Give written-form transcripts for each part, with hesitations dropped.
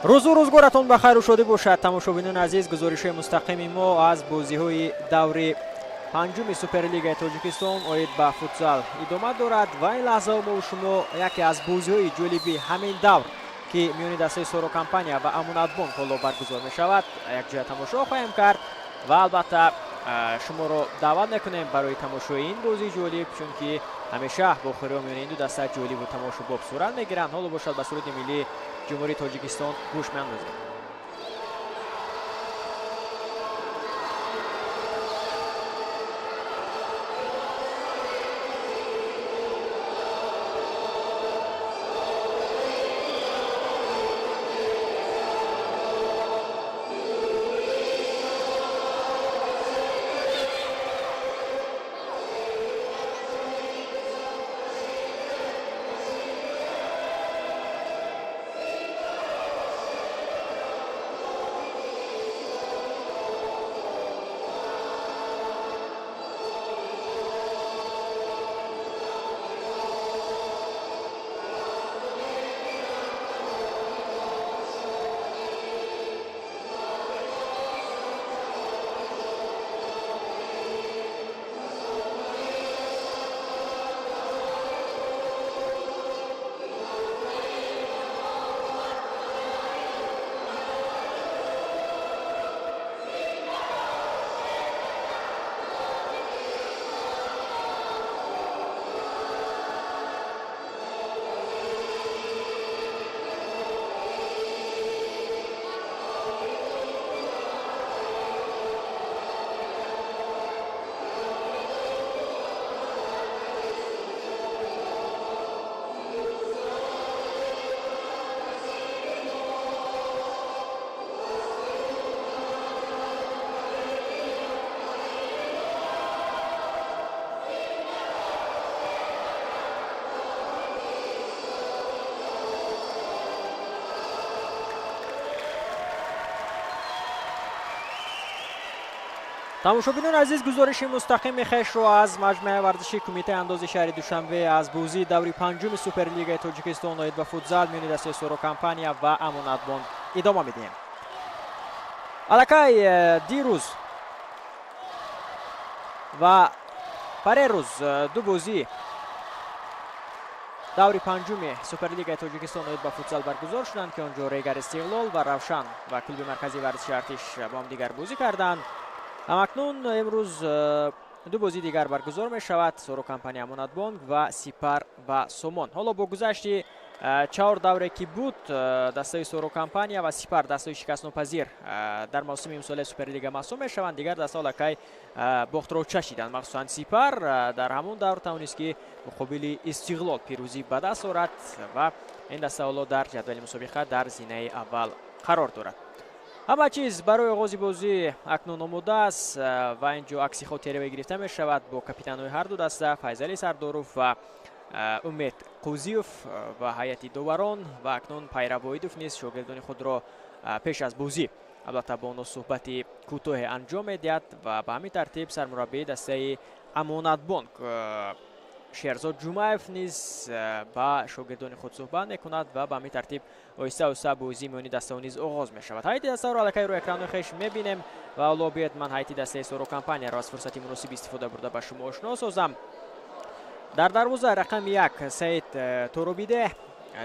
Рӯзу рӯзгоратон ба хайру шодӣ бошад, тамошобинони азиз. Гузоришҳои мустақими мо аз бозиҳои даври панҷуми Суперлигаи Тоҷикистон оид ба футзал идома дорад ва ин лаҳзаҳо мо шумо яке аз бозиҳои ҷолиби ҳамин давр, ки миёни дастаи Соро Компания ва Амонатбонк ҳоло баргузор мешавад, якҷоя тамошо хоҳем кард ва албатта шуморо даъват мекунем барои тамошои ин бозии ҷолиб, чунки ҳамеша бохӯриҳо миёни ин ду даста ҷолибу тамошобоб сурат мегиранд. Ҳоло бошад, ба суруди миллии Ҷумҳурии Тоҷикистон гӯш меандозем. Тамошобинони азиз, гузориши мустақими хешро аз маҷмӯаи варзишии Кумитаи андози шаҳри Душанбе аз бозии даври панҷуми Суперлигаи Тоҷикистон оид ба футзал миёни дастаи Соро Компания ва Амонатбонк идома медиҳем. Аллакай дирӯз ва парерӯз ду бозӣ даври панҷуми Суперлигаи Тоҷикистон оид ба футзал баргузор шуданд, ки он ҷо Регар Истиқлол ва Равшан ва клуби марказии варзиши Артиш бо ҳамдигар бозӣ карданд. Ҳамакнун имрӯз ду бозии дигар баргузор мешавад: Соро Компания, Амонатбонк ва Сипар ва Сомон. Ҳоло бо гузашти чаҳор давре ки буд, дастаи Соро Компания ва Сипар дастаи шикастнопазир дар мавсими имсолаи Суперлига маҳсуб мешаванд. Дигар даста аллакай бохтро чашиданд. Махсусан Сипар дар ҳамон давр тавонист, ки муқобили Истиқлол пирӯзӣ ба даст орад ва ин даста ҳоло дар ҷадвали мусобиқа дар зинаи аввал қарор дорад. Ҳама чиз барои оғози бозӣ акнун омода аст ва ин ҷо акси хотиравӣ гирифта мешавад бо капитанҳои ҳарду даста Файзали Сардоров ва Умед Қӯзиев ва ҳайати доварон. Ва акнун Пайрав Воҳидов низ шогирдони худро пеш аз бозӣ албатта бо онҳо суҳбати кӯтоҳе анҷом медиҳад ва ба ҳамин тартиб сармураббии дастаи Амонатбонк Шерзод Ҷумаев низ ба шогирдони худ суҳбат мекунад ва ба ҳамин тартиб оҳиста оҳиста бозии миёни дастаҳо низ оғоз мешавад. Ҳайати дастаҳоро аллакай рӯи экрани хеш мебинем ва ҳоло биёед, ман ҳайати дастаи Соро Компанияро аз фурсати муносиб истифода бурда ба шумо ошно созам. Дар дарвоза рақами 1 Саид Торобиде,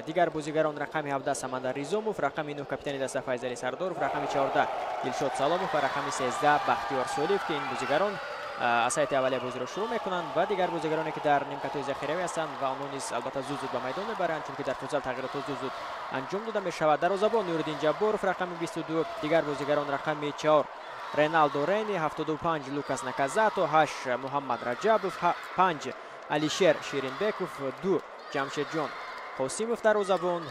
дигар бозигарон: рақами 17 Самандар Ризомов, рақами 9 капитани даста Файзали Сардоров, рақами 14 Дилшод Саломов ва рақами 13 Бахтиёр Солиев, ки ин бозигарон аз ҳайати аввалия бозиро шурӯъ мекунанд ва дигар бозигароне, ки дар нимкатҳои захиравӣ ҳастанд ва онҳо низ албатта зуд зуд ба майдон мебаранд, чунки дар футзал тағйиротҳо зуд зуд анҷом дода мешавад. Дарвозабон Нуриддин Ҷабборов, рақами 22, дигар бозигарон: рақами 4 Реналдо Рени, 75 Лукас Наказато, 8 Муҳаммад Раҷабов, 5 Алишер Ширинбеков, 2 Ҷамшедҷон Қосимов дарвозабон,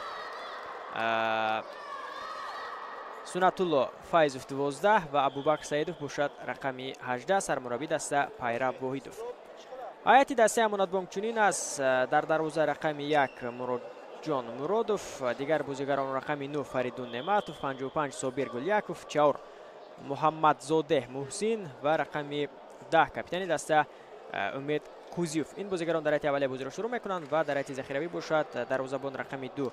Сунатулло Файзов 12 ва Абубакр Саидов бошад рақами 18. Сармураббии даста Пайрав Воҳидов. Ҳайати дастаи Амонатбонк чунин аст: дар дарвоза рақами 1 Муродҷон Муродов, дигар бозигарон: рақами 9 Фаридун Неъматов, 55 Собир Гуляков, 4 Муҳаммадзодеҳ Муҳсин ва рақами 10 капитани даста Умед Қӯзиев. Ин бозигарон дар ҳайати аввалия бозиро шурӯъ мекунанд ва дар ҳайати захиравӣ бошад дарвозабон рақами 2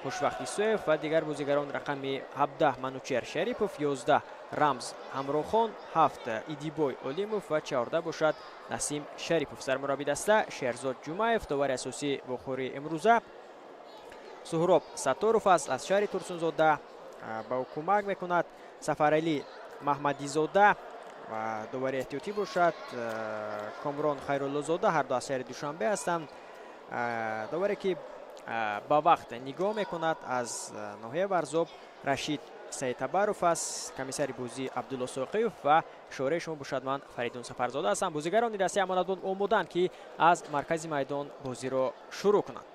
Хушвахт Исоев ва дигар бозигарон рақами 17 Манучер Шарипов, 11 Рамз Ҳамрохон, 7 Идибой Олимов ва 14 бошад Насим Шарипов. Сармурабби даста Шерзод Ҷумаев, довари асосии вохӯрии имрӯза Суҳроб Сатторов аст аз шаҳри Турсунзода, ба ӯ кӯмак мекунад Сафаралӣ Маҳмадизода ва довари эҳтиётӣ бошад Комрон Хайруллозода, ҳар ду аз шаҳри Душанбе ҳастанд. Доваре ки ба вақт нигоҳ мекунад аз ноҳияи Варзоб Рашид Саидтабаров аст, комиссари бозӣ Абдулло Соқиев ва шораи шумо бошад ман Фаридун Сафарзода ҳастам. Бозигарони дастаи Амонатбонк омоданд, ки аз маркази майдон бозиро шурӯъ кунанд.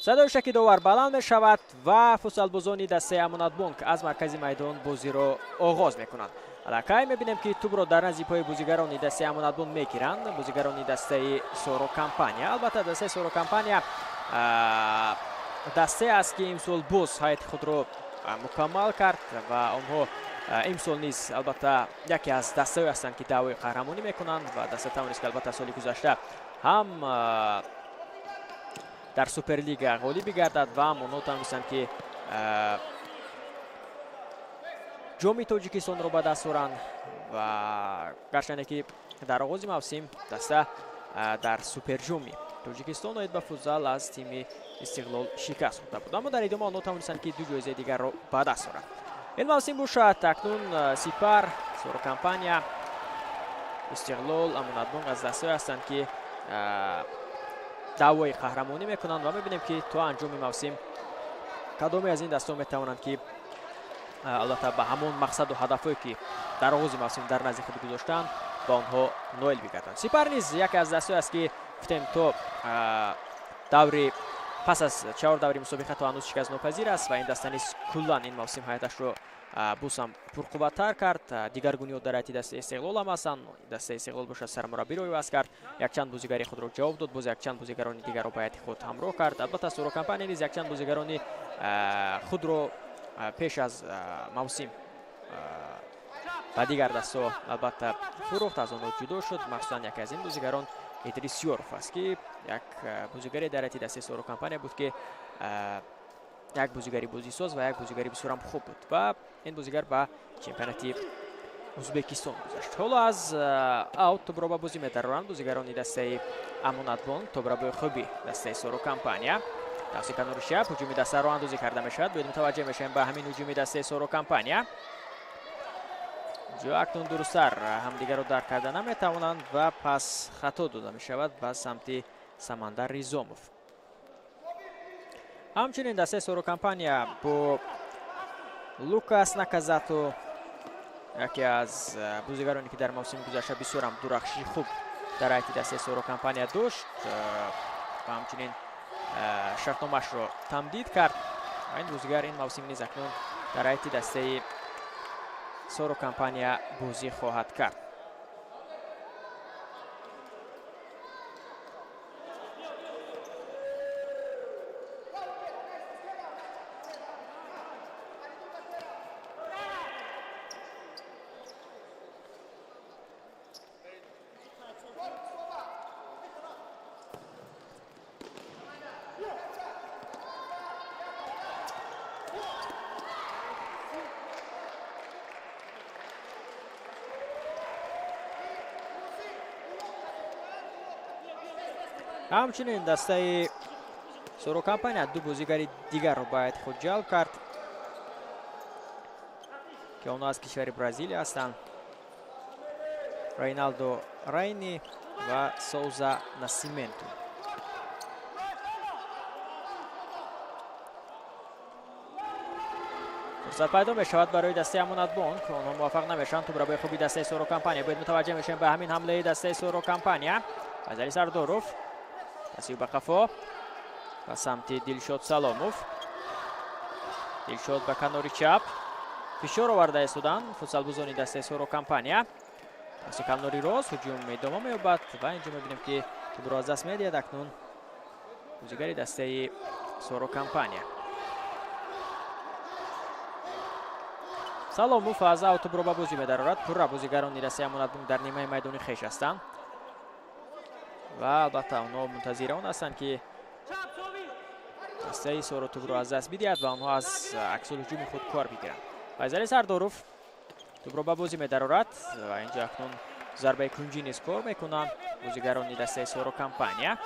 Садои шаки довар баланд мешавад ва футзалбозони дастаи Амонатбонк аз маркази майдон бозиро оғоз мекунанд. Аллакай мебинем, ки тӯбро дар назди пои бозигарони дастаи Амонатбонк мегиранд бозигарони дастаи Соро Компания. Албатта, дастаи Соро Компания дастае аст, ки имсол боз ҳайати худро мукаммал кард ва онҳо имсол низ албатта яке аз дастаҳое ҳастанд, ки даъвои қаҳрамонӣ мекунанд ва даста тавонист, ки албатта соли гузашта ҳам дар Суперлига ғолиб бигардад ва ҳам онҳо тавонистанд, ки ҷоми Тоҷикистонро ба даст оранд. Ва гарчанде ки дар оғози мавсим даста дар Суперҷоми Тоҷикистон оид ба футзал аз тими Истиқлол шикаст хӯрда буд, аммо дар идома онҳо тавонистанд, ки ду ҷоизаи дигарро ба даст оранд. Ин мавсим бошад акнун Сипар, Соро Компания, Истиқлол, Амонатбонк аз дастаҳое ҳастанд, ки даъвои қаҳрамонӣ мекунанд ва мебинем, ки то анҷоми мавсим кадоме аз ин дастаҳо метавонанд, ки албатта ба ҳамон мақсаду ҳадафҳое, ки дар оғози мавсим дар назди худ гузоштанд, ба онҳо ноил бигарданд. Сипар низ яке аз дастҳое аст, ки гуфтем то даври пас аз 4 даври мусобиқа то ҳанӯз шикастнопазир аст ва ин даста низ куллан ин мавсим ҳаяташро боз ҳам пурқувваттар кард. Дигаргуниҳо дар ҳайати дастаи Истиқлол ҳам ҳастанд. Дастаи Истиқлол бошад сармураббиро иваз кард, якчанд бозигари худро ҷавоб дод, боз якчанд бозигарони дигарро ба ҳайати худ ҳамроҳ кард. Албатта, Соро Компания низ якчанд бозигарони худро пеш аз мавсим ба дигар дастҳо албатта фурӯхт, аз онҳо ҷудо шуд. Махсусан яке аз ин бозигарон Идрис Ёров аст, ки як бозигари дар ҳайати дастаи Соро Компания буд, ки як бозигари бозисоз ва як бозигари бисёрам хуб буд ва ин бозигар ба чемпионати Ӯзбекистон гузашт. Ҳоло аз аут тӯбро ба бозӣ медароранд бозигарони дастаи Амонатбонк. Тӯбрабои хуби дастаи Соро Компания тавси канори чап ҳуҷуми даста роҳандозӣ карда мешавад. Бояд мутаваҷҷеҳ мешавем ба ҳамин ҳуҷуми дастаи Соро Компания. Ҷо акнун дурусттар ҳамдигарро дарк карда наметавонанд ва пас хато дода мешавад ба самти Самандар Ризомов. Ҳамчунин дастаи Соро Компания бо Лукас Наказато, яке аз бозигароне, ки дар мавсими гузашта бисёрам дурахшиши хуб дар ҳайати дастаи Соро Компания дошт ва ҳамчунин шартномаашро тамдид кард ва ин бозигар ин мавсим низ акнун дар ҳайати дастаи Соро Компания бозӣ хоҳад кард. Ҳамчунин дастаи Соро Компания ду бозигари дигарро ба ҳайати худ ҷалб кард, ки онҳо аз кишвари Бразилия ҳастанд: Рейналдо Райни ва Соуза Насименту. Фурсат пайдо мешавад барои дастаи Амонатбонк, онҳо муваффақ намешаванд. Тӯбрабои хуби дастаи Соро Компания. Бояд мутаваҷҷеҳ мешавем ба ҳамин ҳамлаи дастаи Соро Компания. Файзали Сардоров паси ба қафо ба самти Дилшод Саломов. Дилшод ба канори чап фишор оварда истоданд футзалбозони дастаи Соро Компания. Паси канори рост ҳуҷум идома меёбад ва инҷо мебинем, ки тӯбро аз даст медиҳад акнун бозигари дастаи Соро Компания. Саломов аз аут тӯбро ба бозӣ медарорад. Пурра бозигарони дастаи Амонатбонк дар нимаи майдони хеш ҳастанд Ва албатта онҳо мунтазири он ҳастанд, ки дастаи Соро тӯбро аз даст бидиҳад ва онҳо аз аксулҳуҷуми худ кор бигиранд. Файзали Сардоров тӯбро ба бозӣ медарорад ва инҷо акнун зарбаи кунҷӣ низ кор мекунанд бозигарони дастаи Соро Компания.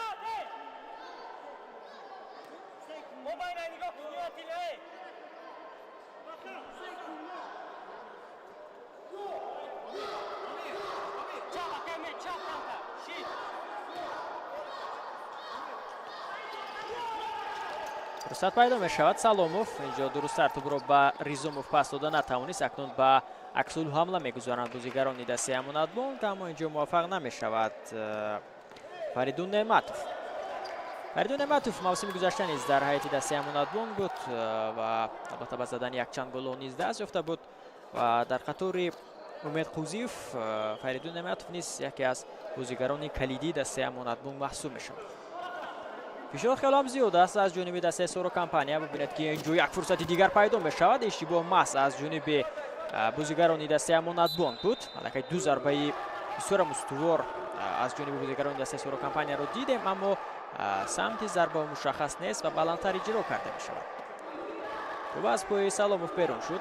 Фурсат пайдо мешавад. Саломов инҷо дурусттар тӯбро ба Ризумов пас дода натавонист. Акнун ба аксул ҳамла мегузоранд бозигарони дастаи Амонатбонк, аммо инҷо муваффақ намешавад Фаридун Неъматов. Фаридун Неъматов мавсими гузашта низ дар ҳайати дастаи Амонатбонк буд ва албатта ба задани якчанд голҳо низ даст ёфта буд ва дар қатори Умед Қӯзиев Фаридун Неъматов низ яке аз бозигарони калидии дастаи Амонатбонк маҳсуб мешавад. Фишор хеле ҳам зиёд аст аз ҷониби дастаи Соро Компания. Бибинед, ки инҷо як фурсати дигар пайдо мешавад. Иштибоҳ маҳз аз ҷониби бозигарони дастаи Амонатбонк буд. Аллакай ду зарбаи бисёр устувор аз ҷониби бозигарони дастаи Соро Компанияро дидем, аммо самти зарба мушаххас нест ва баландтар иҷро карда мешавад. Тӯб аз пои Саломов берун шуд.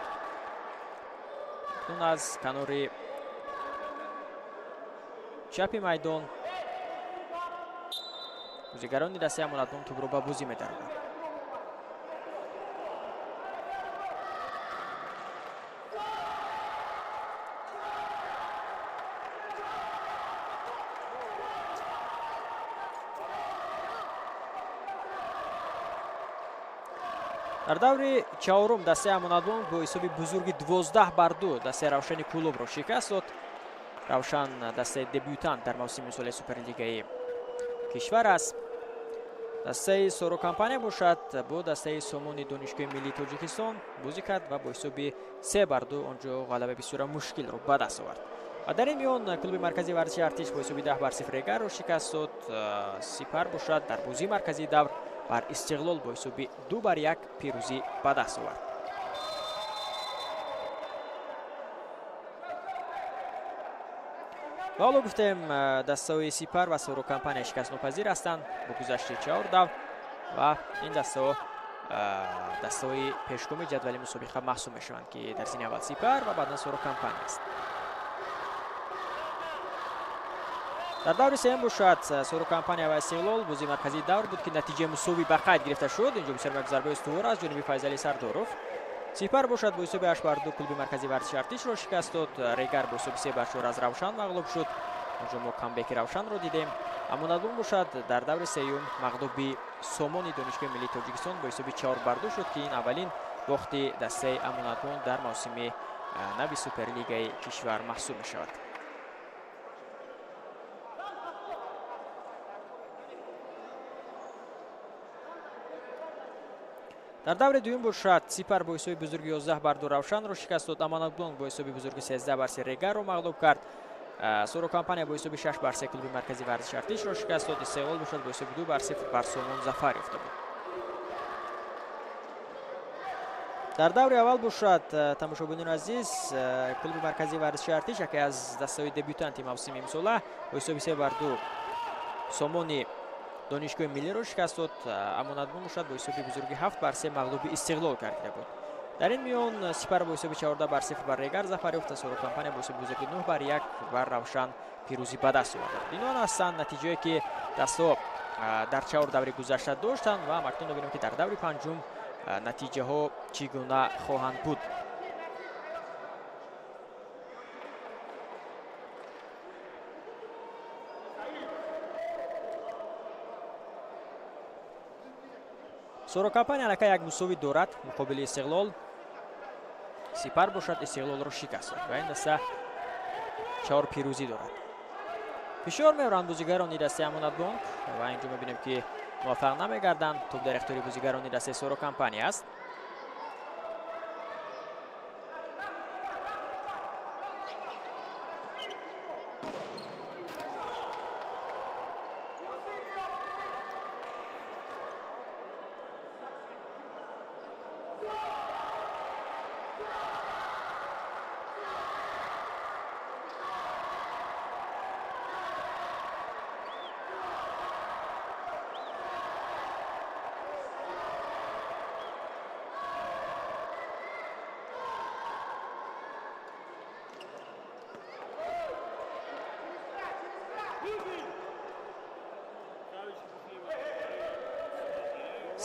Акнун аз канори чапи майдон бозигарони дастаи Амонатбонк тӯбро ба бозӣ медароранд. Дар даври чаҳорум дастаи Амонатбонк бо ҳисоби бузурги 12-2 дастаи Равшани Кӯлобро шикаст дод. Равшан дастаи дебютант дар мавсими соли Суперлигаи кишвар аст. Дастаи Соро Компания бошад бо дастаи Сомони Донишгоҳи Миллии Тоҷикистон бозӣ кард ва бо ҳисоби 3-2 онҷо ғалабаи бисёра мушкилро ба даст овард. Ва дар ин миён клуби марказии варзиши Артиш бо ҳисоби 10-0 Регарро шикаст дод. Сипар бошад дар бозии марказии давр бар Истиқлол бо ҳисоби 2-1 пирӯзӣ ба даст овард. Ва ҳоло гуфтем, дастаҳои Сипар ва Соро Компания шикастнопазир ҳастанд бо гузашти 4 давр ва ин дастаҳо дастаҳои пешгоми ҷадвали мусобиқа маҳсуб мешаванд, ки дар зини аввал Сипар ва баъдан Соро Компания аст. Дар даври сеюм бошад Соро Компания ва Истиқлол бозии марказии давр буд, ки натиҷаи мусовӣ ба қайд гирифта шуд. Инҷо бисёр як зарбаи устувор аз ҷониби Файзали Сардоров. Сипар бошад бо ҳисоби 8-2 клуби марказии варзиши Артишро шикаст дод. Регар бо ҳисоби 3-4 аз Равшан мағлуб шуд. Онҷо мо камбеки Равшанро дидем. Амонатбонк бошад дар даври сеюм мағлуби Сомони Донишгоҳи Миллии Тоҷикистон бо ҳисоби 4-2 шуд, ки ин аввалин бохти дастаи Амонатбонк дар мавсими нави Суперлигаи кишвар маҳсуб мешавад. Дар даври дуюм бошад Сипар бо ҳисоби бузурги 11-2 Равшанро шикаст дод. Амонатбонк бо ҳисоби бузурги 13-3 Регарро мағлуб кард. Соро Компания бо ҳисоби 6-3 клуби марказии варзиши Артишро шикаст дод. Истиқлол бошад бо ҳисоби 2-0 бар Сомон зафар ёфта буд. Дар даври аввал бошад, тамошобинони азиз, клуби марказии варзиши Артиш яке аз дастаҳои дебютанти мавсими имсола бо ҳисоби 3-2 Сомони Донишгоҳи Миллиро шикаст дод. Амонатбонк бошад бо ҳисоби бузурги 7-3 мағлуби Истиқлол гардида буд. Дар ин миён Сипар бо ҳисоби 14-0 бар Регар зафар ёфта, Соро Компания бо ҳисоби бузурги 9-1 бар Равшан пирӯзӣ ба даст овард. Инон ҳастанд натиҷае, ки дастаҳо дар 4 даври гузашта доштанд ва акнун мебинем, ки дар даври панҷум натиҷаҳо чӣ гуна хоҳанд буд. Соро Компания аллакай як мусовӣ дорад муқобили Истиқлол. Сипар бошад Истиқлолро шикаст дод ва ин даста 4 пирӯзӣ дорад. Фишор меоранд бозигарони дастаи Амонатбонк ва инҷо мебинем, ки муваффақ намегарданд. Тӯб дар ихтиёри бозигарони дастаи Соро Компания аст.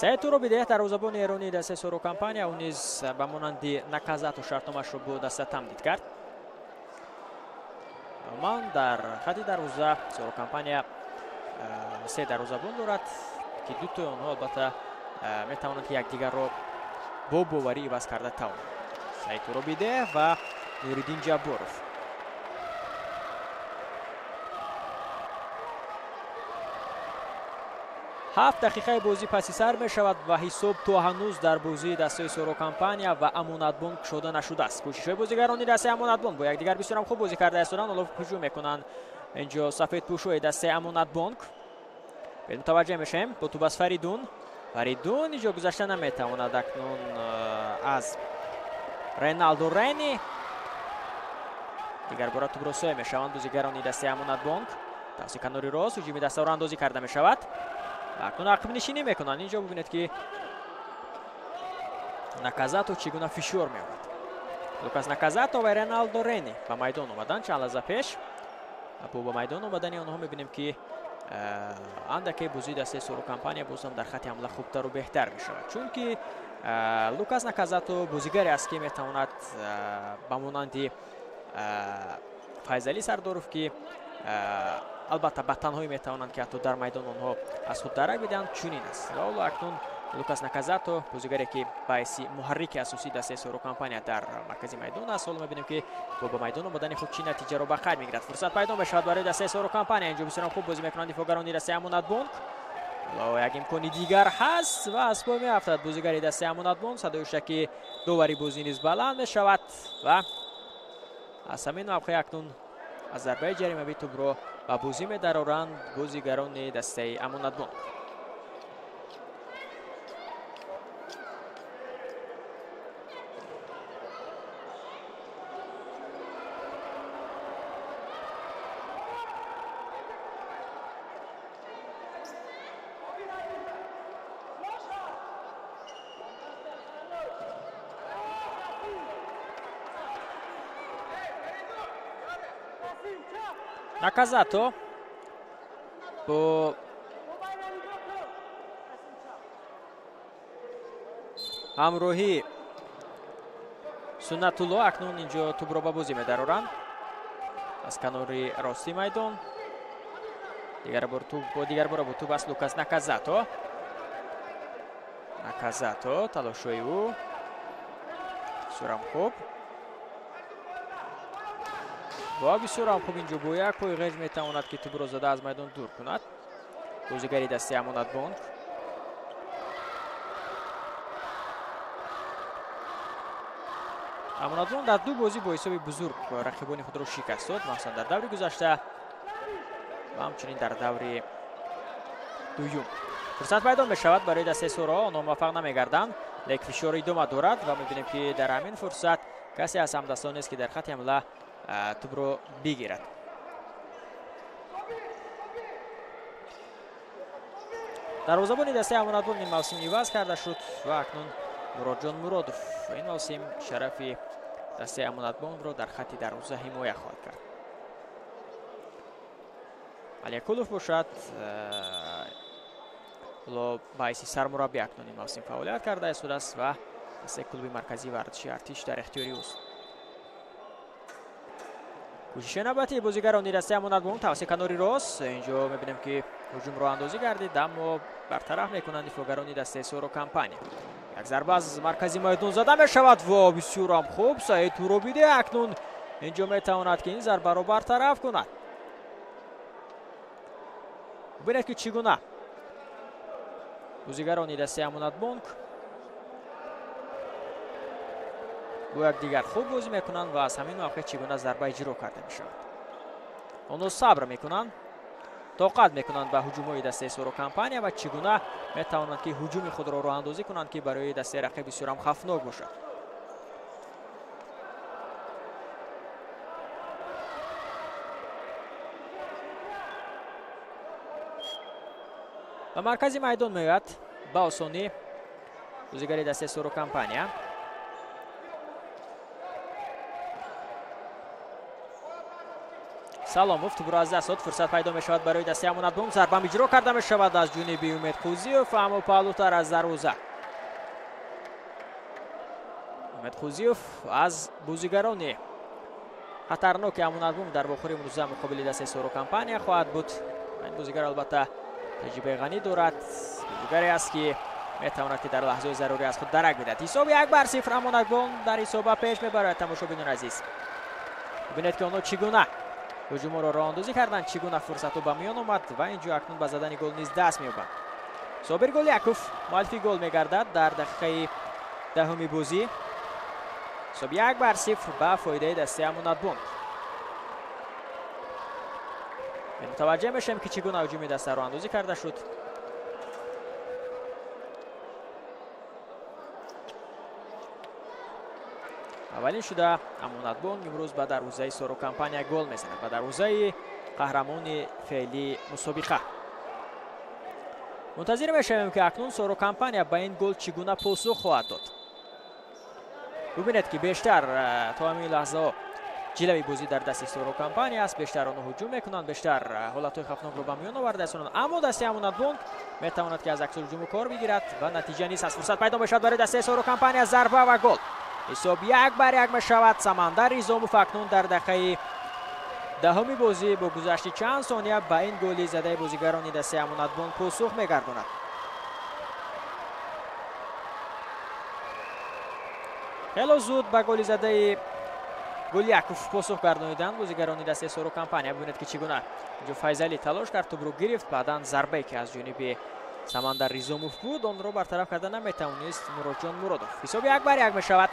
Саид Туробидеҳ, дарвозабони эронии дастаи Соро Компания, ӯ низ ба монанди Наказато шартномашро бо даста тамдид кард. Ман дар хати дарвоза Соро Компания се дарвозабон дорад, ки дутои онҳо албатта метавонанд ки якдигарро бо боварӣ иваз карда тавонанд. Саид Туробидеҳ ва Нуриддин Ҷабборов. 7 дақиқаи бозӣ паси сар мешавад ва ҳисоб то ҳанӯз дар бозии дастаи Соро Компания ва Амонатбонк кушода нашудааст. Кӯшишҳои бозигарони дастаи Амонатбонк бо якдигар бисёрам хуб бозӣ карда истоданд. Ҳоло ҳуҷум мекунанд инҷо сафедпӯшҳои дастаи Амонатбонк. Мутаваҷҷеҳ мешавем бо тӯб аз Фаридун. Фаридун инҷо гузашта наметавонад акнун аз Реналдо Рени. Дигар бора тӯбро соя мешаванд бозигарони дастаи Амонатбонк. Тавси канори рост ҳуҷуми дастаро андозӣ карда мешавад. Акнун ақибнишинӣ мекунанд. Инҷо бубинед, ки Наказато чӣ гуна фишор меорад. Лукас Наказато ва Реналдо Рени ба майдон омаданд чанд лаҳза пеш. Бо ба майдон омадани онҳо мебинем, ки андаке бозии дастаи Соро Компания боз ҳам дар хати ҳамла хубтару беҳтар мешавад, чунки Лукас Наказато бозигаре аст, ки метавонад ба монанди Файзалӣ Сардоров, ки албатта ба танҳоӣ метавонанд, ки ҳатто дар майдон онҳо аз худ дарак бидиҳанд, чунин аст. Ва ҳоло акнун Лукас Наказато, бозигаре ки баъиси муҳаррики асосии дастаи Соро Компания дар маркази майдон аст, ҳоло мебинем, ки бо ба майдон омадани худ чӣ натиҷаро ба қайд мегирад. Фурсат пайдо мешавад барои дастаи Соро Компания. Инҷо бисёрам хуб бозӣ мекунанд дифоъгарони дастаи Амонатбонк. Ҳоло як имкони дигар ҳаст ва аз пой меафтад бозигари дастаи Амонатбонк. Садои шаки довари бозӣ низ баланд мешавад ва аз ҳамин мавқеъ акнун аз зарбаи ҷаримавӣ тӯбро ба бозӣ медароранд бозигарони дастаи Амонатбонк. Наказато бо ҳамроҳии Суннатулло акнун инҷо тӯбро ба бозӣ медароранд аз канори рости майдон. Дигар бора бо тӯб аст Лукас Наказато. Наказато талошҳои ӯ бисёрам хуб ва бисёрам хуб инҷо бо як пои ғеж метавонад, ки тӯбро зада аз майдон дур кунад бозигари дастаи Амонатбонк. Амонатбонк дар ду бозӣ бо ҳисоби бузург рақибони худро шикаст дод, махсусан дар даври гузашта ва ҳамчунин дар даври дуюм. Фурсат пайдо мешавад барои дастаи Соро, онҳо муваффақ намегарданд, лекин фишор идома дорад ва мебинем, ки дар ҳамин фурсат касе аз ҳамдастон нест, ки дар хати ҳамла тӯбро бигирад. Дарвозабони дастаи Амонатбонк ин мавсим иваз карда шуд ва акнун Муродҷон Муродов ин мавсим шарафи дастаи Амонатбонкро дар хати дарвоза ҳимоя хоҳад кард. Алиякулов бошад ҳоло ба ҳайси сармураббӣ акнун ин мавсим фаъолият карда истодааст ва дастаи клуби марказии варзиши Артиш дар ихтиёри ӯст. Кӯшиши навбатии бозигарони дастаи Амонатбонк тавассути канори рост. Инҷо мебинем, ки ҳуҷумро андозӣ гардид, аммо бартараф мекунанд дифоъгарони дастаи Соро Компания. Як зарба аз маркази майдон зада мешавад ва бисёрам хуб Саид Туробиде акнун инҷо метавонад, ки ин зарбаро бартараф кунад. Бубинед, ки чӣ гуна бозигарони дастаи Амонатбонк бо якдигар хуб бозӣ мекунанд ва аз ҳамин мавқеъ чӣ гуна зарба иҷро карда мешавад. Онҳо сабр мекунанд, тоқат мекунанд ба ҳуҷумҳои дастаи Соро Компания ва чӣ гуна метавонанд, ки ҳуҷуми худро роҳандозӣ кунанд, ки барои дастаи рақиб бисёрам хавфнок бошад. Ба маркази майдон меояд ба осонӣ бозигари дастаи Соро Компания. Саломов тӯбро аз даст дод. Фурсат пайдо мешавад барои дастаи Амонатбонк. Зарбам иҷро карда мешавад аз ҷониби Умед Қӯзиев, аммо паҳлӯтар аз дарвоза. Умед Қӯзиев аз бозигарони хатарноки Амонатбонк дар вохӯри имрӯза муқобили дастаи Соро Компания хоҳад буд. Ин бозигар албатта таҷрибаи ғанӣ дорад, бозигаре аст ки метавонад ки дар лаҳзаи зарурӣ аз худ дарак бидиҳад. Ҳисоб 1-0 Амонатбонк дар ҳисоба пеш мебарад. Тамошобинони азиз, бибинед ки онҳо чӣ гуна ҳуҷумҳоро роҳандозӣ карданд, чӣ гуна фурсатҳо ба миён омад ва инҷо акнун ба задани гол низ даст меёбанд. Собир Голяков муаллифи гол мегардад дар дақиқаи 10-уми бозӣ. Ҳисоб 1-0 ба фоидаи дастаи Амонатбонк. Мутаваҷҷеҳ мешавем ки чӣ гуна ҳуҷуми даста роҳандозӣ карда шуд. Аввалин шуда Амонатбонк имрӯз ба дарвозаи Соро Компания гол мезанад, ба дарвозаи қаҳрамони феълии мусобиқа. Мунтазир мешавем ки акнун Соро Компания ба ин гол чӣ гуна посух хоҳад дод. Бубинед ки бештар то ҳамин лаҳзаҳо ҷилави бозӣ дар дасти Соро Компания аст. Бештар онҳо ҳуҷум мекунанд, бештар ҳолатҳои хавфнокро ба миён оварда истонанд, аммо дастаи Амонатбонк метавонад ки аз аксул ҳуҷуму кор бигирад ва натиҷа низ аз фурсат пайдо мешавад барои дастаи Соро Компания. Зарба ва гол. Ҳисоб 1-1 мешавад. Самандар Ризомов акнун дар дақиқаи 10-уми бозӣ бо гузашти чанд сония ба ин голи задаи бозигарони дастаи Амонатбонк посух мегардонад. Хело зуд ба голи задаи Гуляков посух гардониданд бозигарони дастаи Соро Компания. Бибинед ки чӣ гуна инҷо Файзалӣ талош кард, тӯбро гирифт, баъдан зарбае ки аз ҷониби Самандар Ризомов буд, онро бартараф карда наметавонист Муродҷон Муродов. Ҳисоб 1-1 мешавад.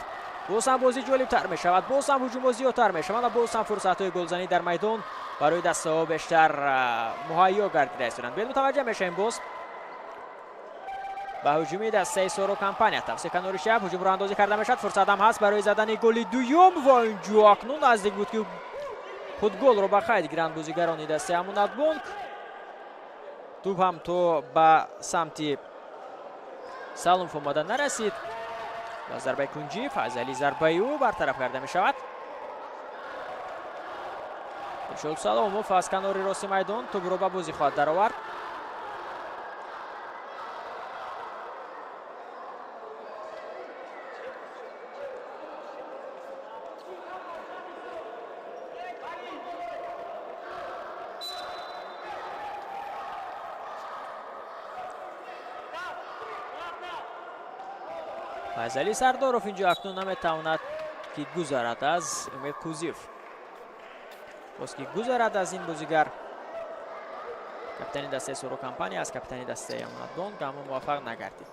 Боз ҳам бозӣ ҷолибтар мешавад, боз ҳам ҳуҷумҳо зиёдтар мешаванд ва боз ҳам фурсатҳои голзанӣ дар майдон барои дастаҳо бештар муҳайё гардида истоданд. Биёед мутаваҷҷеҳ мешавем боз ба ҳуҷуми дастаи Соро Компания. Тавсиф канори чап ҳуҷумро андозӣ карда мешавад. Фурсат ҳам ҳаст барои задани голи дуюм ва инҷо акнун наздик буд ки худ голро ба қайд гиранд бозигарони дастаи Амонатбонк. Тӯб ҳам то ба самти Саломов омада нарасид ва зарбаи кунҷӣ Файзалӣ зарбаи ӯ бартараф карда мешавад. Иршод Саломов аз канори рости майдон тӯбро ба бозӣ хоҳад даровард. Файзалӣ Сардоров инҷо акнун наметавонад ки гузарад аз Умед Қӯзиев. Боз ки гузарад аз ин бозигар, капитани дастаи Соро Компания аз капитани дастаи Амонатбонк, аммо муваффақ нагардид.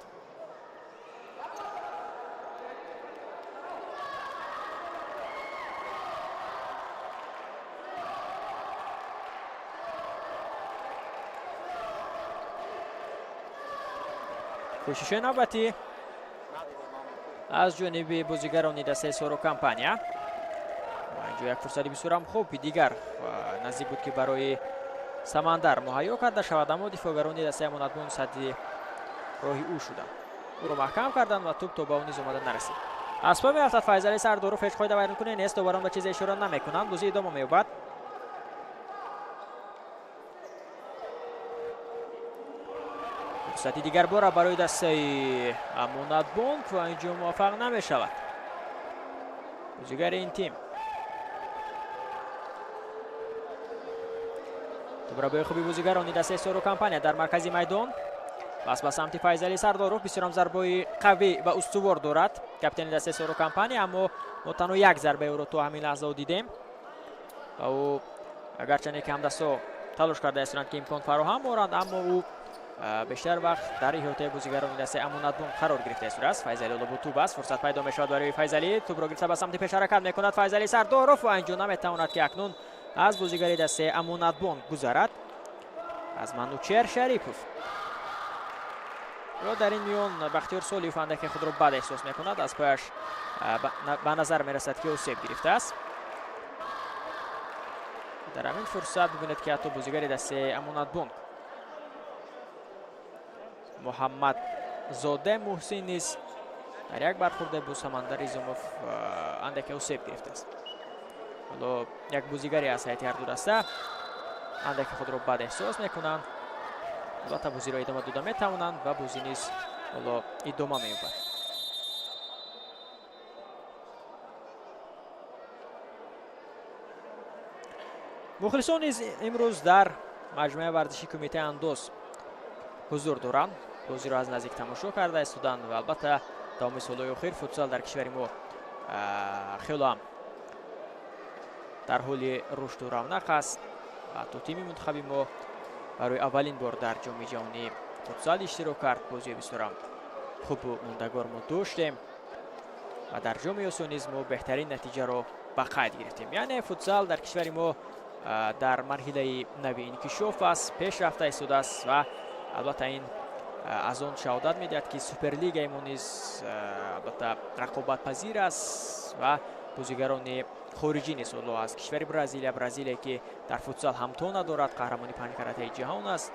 Кӯшишҳои навбатӣ аз ҷониби бозигарони дастаи Соро Компания. Инҷо як фурсати бисёрам хуби дигар наздик буд ки барои Самандар муҳайё карда шавад, аммо дифоъгарони дастаи Амонатбонк садди роҳи ӯ шуданд. Ӯро маҳкам карданд ва тӯб то ба ӯ низ омада нарасид. Аз по меафтад Файзалӣ Сардоров, ҳеҷ қоида вайронкунӣ нест, доварон ба чизе ишора намекунанд. Бозӣ идома меёбад. Фурсати дигар бора барои дастаи Амонатбонк ва инҷо муваффақ намешавад бозигари ин тим. Тӯбрабои хуби бозигарони дастаи Соро Компания дар маркази майдон. Пас ба самти Файзалӣ Сардоров. Бисёрам зарбаи қавӣ ва устувор дорад капитани дастаи Соро Компания, аммо мо танҳо як зарбаи ӯро то ҳамин лаҳзао дидем ва ӯ агарчанде ки ҳамдастҳо талош карда истоданд ки имкон фароҳам оранд, аммо ӯ бештар вақт дар иҳотаи бозигарони дастаи Амонатбонк қарор гирифта истодааст. Файзалӣ ҳоло бо тӯб аст. Фурсат пайдо мешавад барои Файзалӣ. Тӯбро гирифта ба самти пеш ҳаракат мекунад Файзалӣ Сардоров ва инҷо наметавонад ки акнун аз бозигари дастаи Амонатбонк гузарад, аз Манучер Шарипов. Ё дар ин миён Бахтиёр Солиев андаке худро бад эҳсос мекунад. Аз пояш ба назар мерасад ки осеб гирифтааст. Дар ҳамин фурсат бибинед ки ҳатто бозигари дастаи Амонатбонк Муҳаммадзода Муҳсин низ дар як бархӯрде бо Самандар Ризомов андаке осеб гирифтааст. Ҳоло як бозигаре аз ҳайати ҳарду даста андаке худро бад эҳсос мекунанд. Албатта бозиро идома дода метавонанд ва бозӣ низ ҳоло идома меёбад. Мухлисон низ имрӯз дар маҷмӯаи варзиши Кумитаи андоз ҳузур доранд. Бозиро аз наздик тамошо карда истоданд ва албатта давоми солҳои охир футзал дар кишвари мо хело ҳам дар ҳоли рушду равнақ аст ва ҳатто тими мунтахаби мо барои аввалин бор дар ҷоми ҷаҳонӣ футзал иштирок кард. Бозии бисёрам хубу мондагор мо доштем ва дар ҷоми Осиё низ мо беҳтарин натиҷаро ба қайд гирифтем. Яъне футзал дар кишвари мо дар марҳилаи нави инкишоф аст, пеш рафта истодааст ва албатта ин аз он шаҳодат медиҳад, ки суперлигаи мо низ албатта рақобатпазир аст ва бозигарони хориҷӣ низ ҳоло аз кишвари Бразилия, Бразилия ки дар футзал ҳамто надорад, қаҳрамони панҷкаратаи ҷаҳон аст,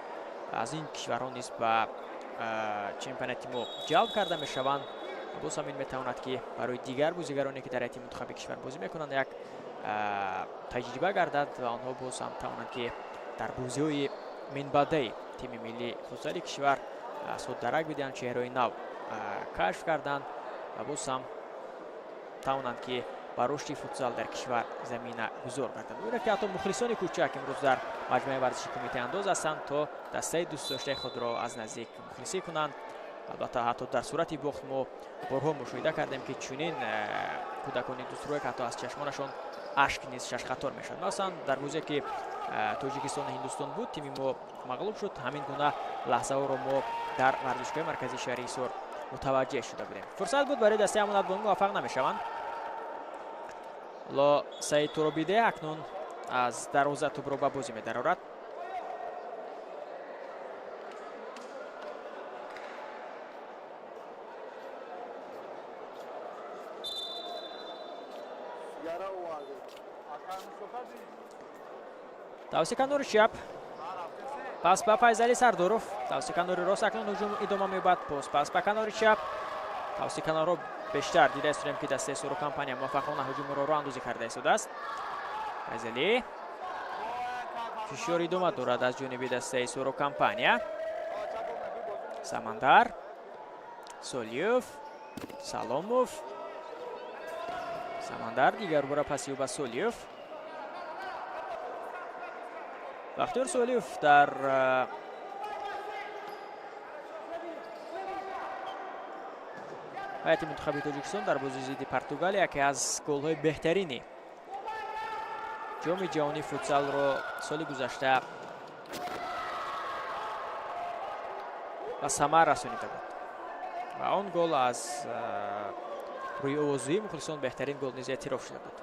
аз ин кишварҳо низ ба чемпионати мо ҷалб карда мешаванд. Боз ҳам ин метавонад, ки барои дигар бозигароне, ки дар ҳайати мунтахаби кишвар бозӣ мекунанд, як таҷриба гардад ва онҳо боз ҳам тавонанд, ки дар бозиҳои минбаъдаи тими миллии футзали кишвар аз худ дарак бидиҳанд, чеҳраҳои нав кашф карданд ва боз ҳам тавонанд, ки ба рушди футзал дар кишвар замина гузор гарданд. Бубинед, ки ҳатто мухлисони кӯчак имрӯз дар маҷмӯаи варзиши Кумитаи андоз ҳастанд, то дастаи дӯстдоштаи худро аз наздик мухлисӣ кунанд. Албатта ҳатто дар сурати бохт мо борҳо мушоҳида кардем, ки чунин кӯдакони дӯстрӯе, ки ҳатто аз чашмонашон ашк низ шашқатор мешавад. Масалан, дар бозие, ки Тоҷикистону Ҳиндустон буд, тими мо мағлуб шуд. Ҳамин гуна лаҳзаҳоро мо дар варзишгоҳи марказии шаҳри Ҳисор мутаваҷҷеҳ шуда будем. Фурсат буд барои дастаи Амонатбонк, муваффақ намешаванд. Ҳоло Саид Туробиде акнун аз дарвоза тӯбро ба бозӣ медарорад. Тавси канори чап, пас ба Файзали Сардоров. Тавси канори рост акнун ҳуҷум идома меёбад. Боз пас ба канори чап. Тавси канорро бештар дида истодем, ки дастаи Соро компания муваффақона ҳуҷумро роҳандозӣ карда истодааст. Файзали фишор идома дорад аз ҷониби дастаи Соро компания. Самандар, Солиев, Саломов. Самандар дигар бора паси ба Солиев. Бахтиёр Солиев дар ҳайати мунтахаби Тоҷикистон дар бозии зидди Португалия яке аз голҳои беҳтарини ҷоми ҷаҳонии футзалро соли гузашта ба самар расонида буд ва он гол аз рӯи овозии мухлисон беҳтарин гол низ эътироф шуда буд.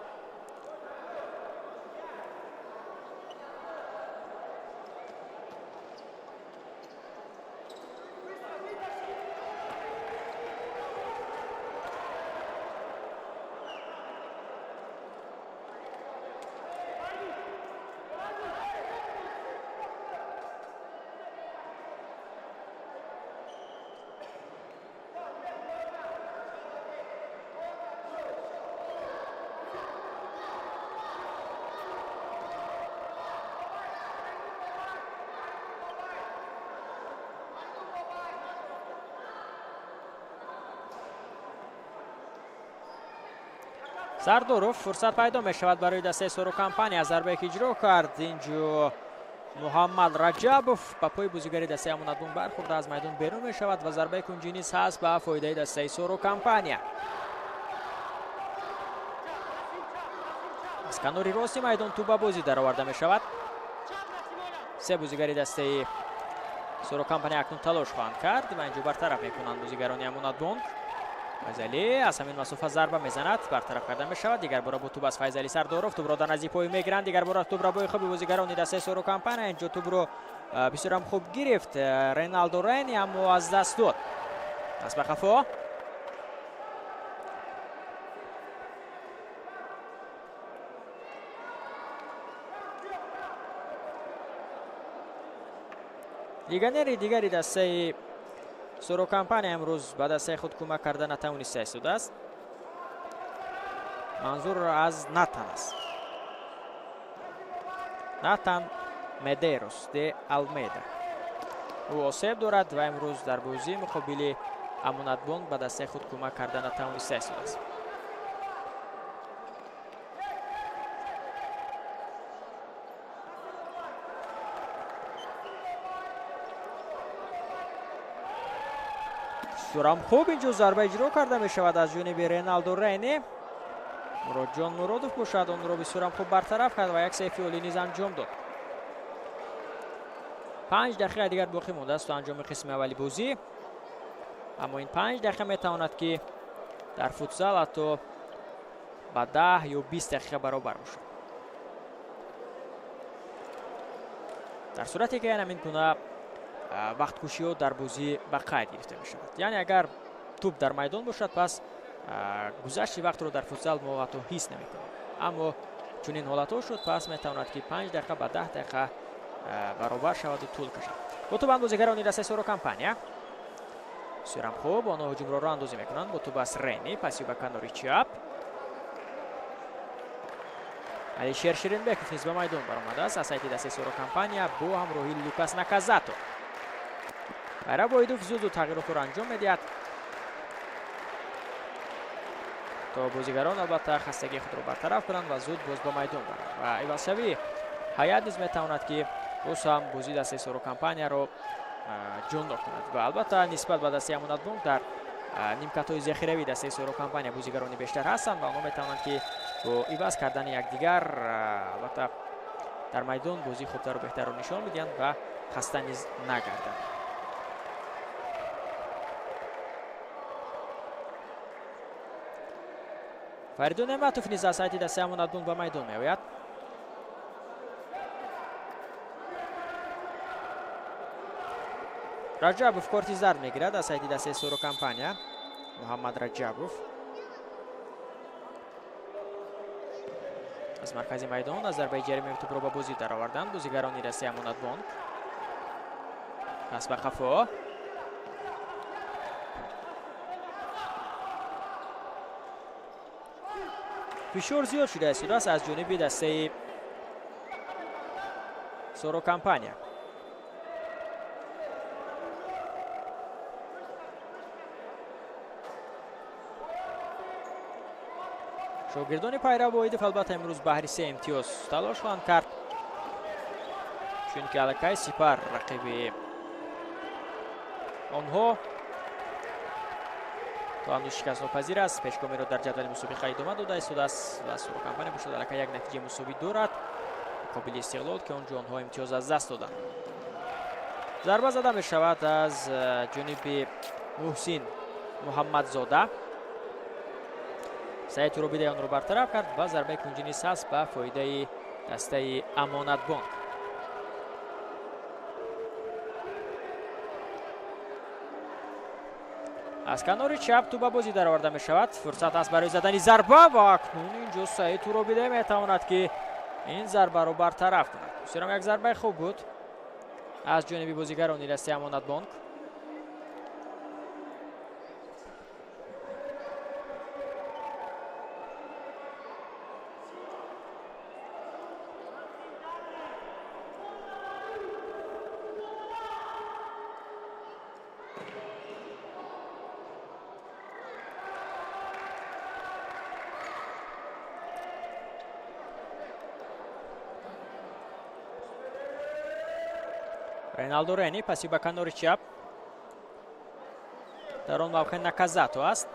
Сардоров фурсат пайдо мешавад барои дастаи Соро компания. Зарбае ки иҷро кард инҷо Муҳаммад Раҷабов ба пои бозигари дастаи Амонатбонк бархӯрда аз майдон берун мешавад ва зарбаи кунҷӣ низ ҳаст ба фоидаи дастаи Соро компания. Аз канори рости майдон тӯб ба бозӣ дароварда мешавад. Се бозигари дастаи Соро компания акнун талош хоҳанд кард ва инҷо бартараф мекунанд бозигарони Амонатбонк. Файзали аз ҳамин масофа зарба мезанад, бартараф карда мешавад. Дигар бора бо тӯб аз Файзали Сардоров, тӯбро дар наздик пои мегиранд. Дигар бора тӯбро бои хуби бозигарони дастаи Соро компания. Инҷо тӯбро бисёрам хуб гирифт Реналдо Рени, аммо аз даст дод. Пас ба қафо. Легионери дигари дастаи Соро компания имрӯз ба дастаи худ кӯмак карда натавониста истодааст. Манзур аз Натан аст. Натан Медейрос де Алмеда. Ӯ осеб дорад ва имрӯз дар бозии муқобили Амонатбонк ба дастаи худ кӯмак карда натавониста истодааст. Бисёрам хуб инҷо зарба иҷро карда мешавад аз ҷониби Реналдо Рени. Муродҷон Муродов бошад онро бисёрам хуб бартараф кард ва як сейфи олӣ низ анҷом дод. 5 дақиқа дигар боқӣ мондааст то анҷоми қисми аввали бозӣ. Аммо ин 5 дақиқа метавонад ки дар футзал ҳатто ба 10 ё 20 дақиқа баробар бошад. Дар сурате ки ҳамин гуна вақткушиҳо дар бозӣ ба қайд гирифта мешавад. Яъне агар тӯб дар майдон бошад, пас гузашти вақтро дар футзал мо ҳатто ҳис намекунем. Аммо чунин ҳолатҳо шуд, пас метавонад ки 5 дақиқа ба 10 дақиқа баробар шаваду тӯл кашад. Бо тӯбанд бозигарони дастаи Соро Компания. Бисёрам хуб, онҳо ҳуҷумро роҳандозӣ мекунанд. Бо тӯб аст Рени, паси ба канори чап. Алишер Ширинбеков низ ба майдон баромадааст аз сайти дастаи Соро Компания бо ҳамроҳии Лукас Наказато. Байраб Воҳидов зуд-зуд тағйиротро анҷом медиҳад то бозигарон албатта хастагии худро бартараф кунанд ва зуд боз ба майдон баранд. Ва ивазшавии ҳайат низ метавонад ки боз ҳам бозии дастаи Соро Компанияро ҷондор кунад. Ва албатта нисбат ба дастаи Амонатбонк дар нимкатҳои зехиравии дастаи Соро Компания бозигарони бештар ҳастанд ва онҳо метавонанд ки бо иваз кардани якдигар албатта дар майдон бозии хубтару беҳтарро нишон медиҳанд ва хаста низ нагарданд. Фаридун Неъматов низ аз сайти дастаи Амонатбонк ба майдон меояд. Раҷабов корти зард мегирад аз сайти дастаи Соро Компания. Муҳаммад Раҷабов аз маркази майдон аз зарбаи ҷаримаи тӯбро ба бозӣ дароварданд бозигарони дастаи Амонатбонк. Пас ба қафо. Фишор зиёд шуда истодааст аз ҷониби дастаи Соро Компания. Шогирдони Пайрав Воҳидов албатта имрӯз баҳри 3 имтиёз талош хоҳанд кард, чунки аллакай Сипар рақиби онҳо то ҳанӯз шикастнопазир аст. Пешгомиро дар ҷадвали мусобиқа идома дода истодааст ва Соро Компания бошад аллакай як натиҷаи мусовӣ дорад муқобили Истиқлол, ки он ҷо онҳо имтиёз аз даст доданд. Зарба зада мешавад аз ҷониби Муҳсин Муҳаммадзода. Саид Туробидаи онро бартараф кард ва зарбаи кунҷӣ низ ҳаст ба фоидаи дастаи Амонатбонк. Аз канори чап тӯб ба бозӣ дароварда мешавад. Фурсат аст барои задани зарба ва акнун инҷо Саид Туробидаи метавонад ки ин зарбаро бартараф кунад. Бисёрам як зарбаи хуб буд аз ҷониби бозигарони дастаи Амонатбонк. Реналдо Рени паси ба канори чап. Дар он мавқеъ Наказато аст.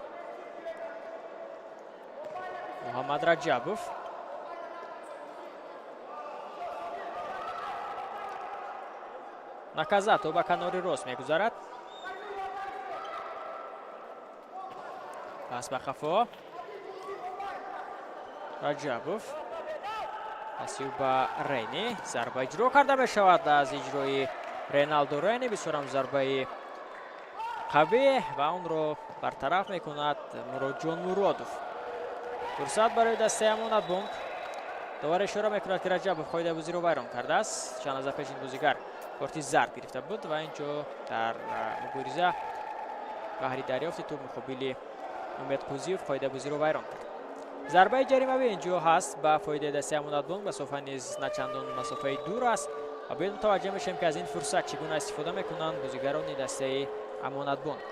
Муҳаммад Раҷабов. Наказато ба канори рост мегузарад. Пас ба қафо. Раҷабов. Паси ба Рени. Зарба иҷро карда мешавад аз иҷрои Реналдо Рени. Бисёрам зарбаи қавӣ ва онро бартараф мекунад Муродҷон Муродов. Фурсат барои дастаи Амонатбонк. Довар ишора мекунад ки Раҷабов қоидаи бозиро вайрон кардааст. Чанд лаҳза пеш ин бозигар корти зард гирифта буд ва инҷо дар мубориза баҳри дарёфти тӯб муқобили Умед Қӯзиев қоидаи бозиро вайрон кард. Зарбаи ҷаримавӣ инҷо ҳаст ба фоидаи дастаи Амонатбонк. Масофа низ начандон масофаи дур аст ва бояд мутаваҷҷеҳ мешавем, ки аз ин фурсат чӣ гуна истифода мекунанд бозигарони дастаи Амонатбонк.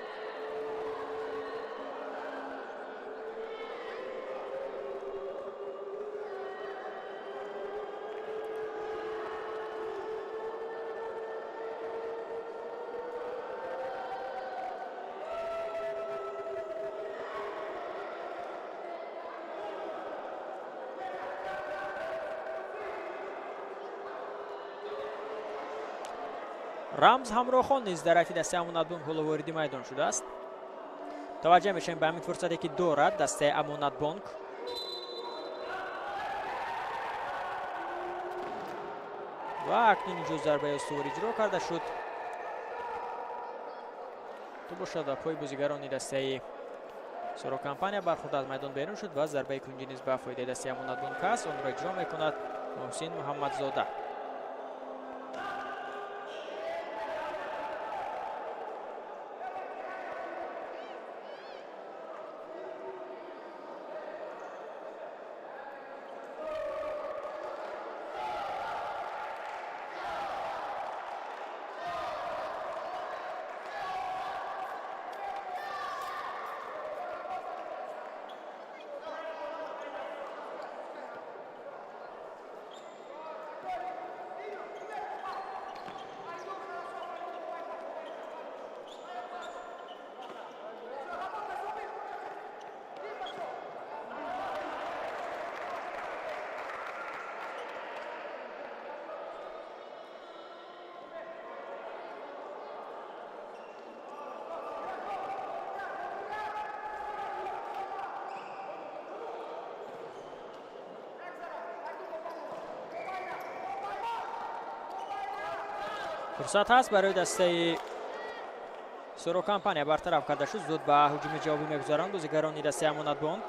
Рамз Ҳамроҳхон низ дар ҳайати дастаи Амонатбонк ҳоло вориди майдон шудааст. Таваҷҷӯҳ мешавем ба ҳамин фурсате, ки дорад дастаи Амонатбонк. Ва акнун инҷо зарбаи устувор иҷро карда шуд. Ту бошад ба пои бозигарони дастаи Соро Компания бархӯрд, аз майдон берун шуд ва зарбаи кунҷӣ низ ба фоидаи дастаи Амонатбонк аст. Онро иҷро мекунад Муҳсин Муҳаммадзода. Фурсат ҳаст барои дастаи Соро Компания, бартараф карда шуд. Зуд ба ҳуҷуми ҷавобӣ мегузаранд бозигарони дастаи Амонатбонк.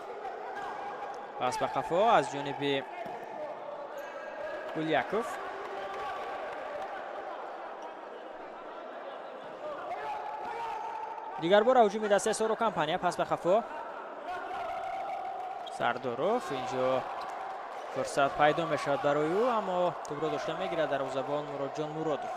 Пас ба қафо аз ҷониби Гуляков. Дигар бор ҳуҷуми дастаи Соро Компания, пас ба қафо Сардоров. Инҷо фурсат пайдо мешавад барои ӯ, аммо тӯбро дошта мегирад дарвозабон Муродҷон Муродов.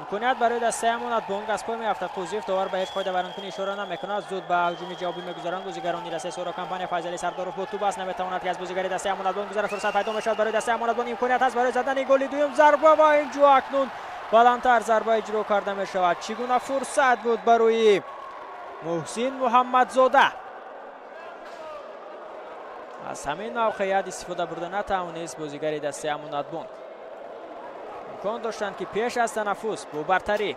Имконият барои дастаи Амонатбонк аз пой меафтад. Қӯзиев довар ба ҳеҷ қоида вайронкунӣ ишора намекунад. Зуд ба ҳуҷуми ҷавобӣ мегузаранд бозигарони дастаи Соро Компания. Файзалӣ Сардоров бо тӯб аст, наметавонад ки аз бозигари дастаи Амонатбонк гузарад. Фурсат пайдо мешавад барои дастаи Амонатбонк. Имконият ҳаст барои задани голи дуюм. Зарба ва инҷо акнун баландтар зарба иҷро карда мешавад. Чӣ гуна фурсат буд барои Муҳсин Муҳаммадзода. Аз ҳамин мавқеият истифода бурда натавонист бозигари дастаи Амонатбонк. Имкон доштанд, ки пеш аз танаффус бо бартарӣ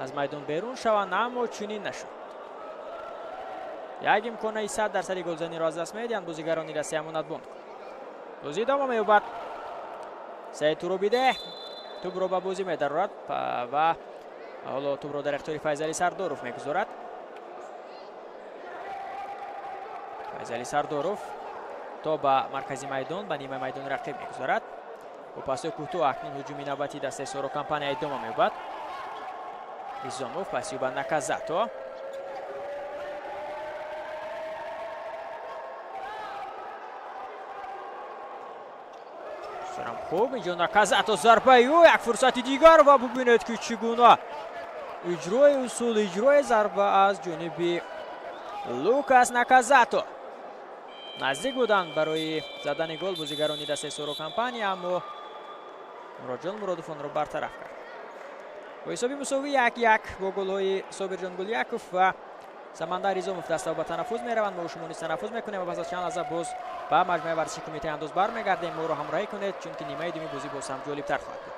аз майдон берун шаванд, аммо чунин нашуд. Як имконаи 100% голзаниро аз даст медиҳанд бозигарони дастаи Амонатбонк. Бозӣ идома меёбад. Саид Туробиде тӯбро ба бозӣ медарорад ва ҳоло тӯбро дар ихтиёри Файзалӣ Сардоров мегузорад. Файзалӣ Сардоров то ба маркази майдон, ба нимаи майдони рақиб мегузорад. Бо пасои кӯтоҳ акнун ҳуҷуми навбатии дастаи Соро Компания идома меёбад. Изомов паси ба Наказато. Сарам хуб, инҷо Наказато, зарбаи ӯ, як фурсати дигар ва бубинед, ки чӣ гуна иҷрои усул, иҷрои зарба аз ҷониби Лукас Наказато. Наздик буданд барои задани гол бозигарони дастаи Соро Компания, аммо Муроджон Муродов онро бартараф кард. Бо ҳисоби мусовӣ 1-1 бо голҳои Собирҷон Гуляков ва Самандар Изомов дастаҳо ба танаффус мераванд. Мо шумо низ танаффус мекунем ва пас аз чанд лаҳза боз ба маҷмӯаи варзиши кумитаи андоз бармегардем. Моро ҳамроҳӣ кунед, чунки нимаи дуюми бозӣ боз ҳам ҷолибтар хоҳад буд.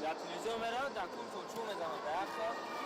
در تلویزیون میرم در کن چون میزنم در یک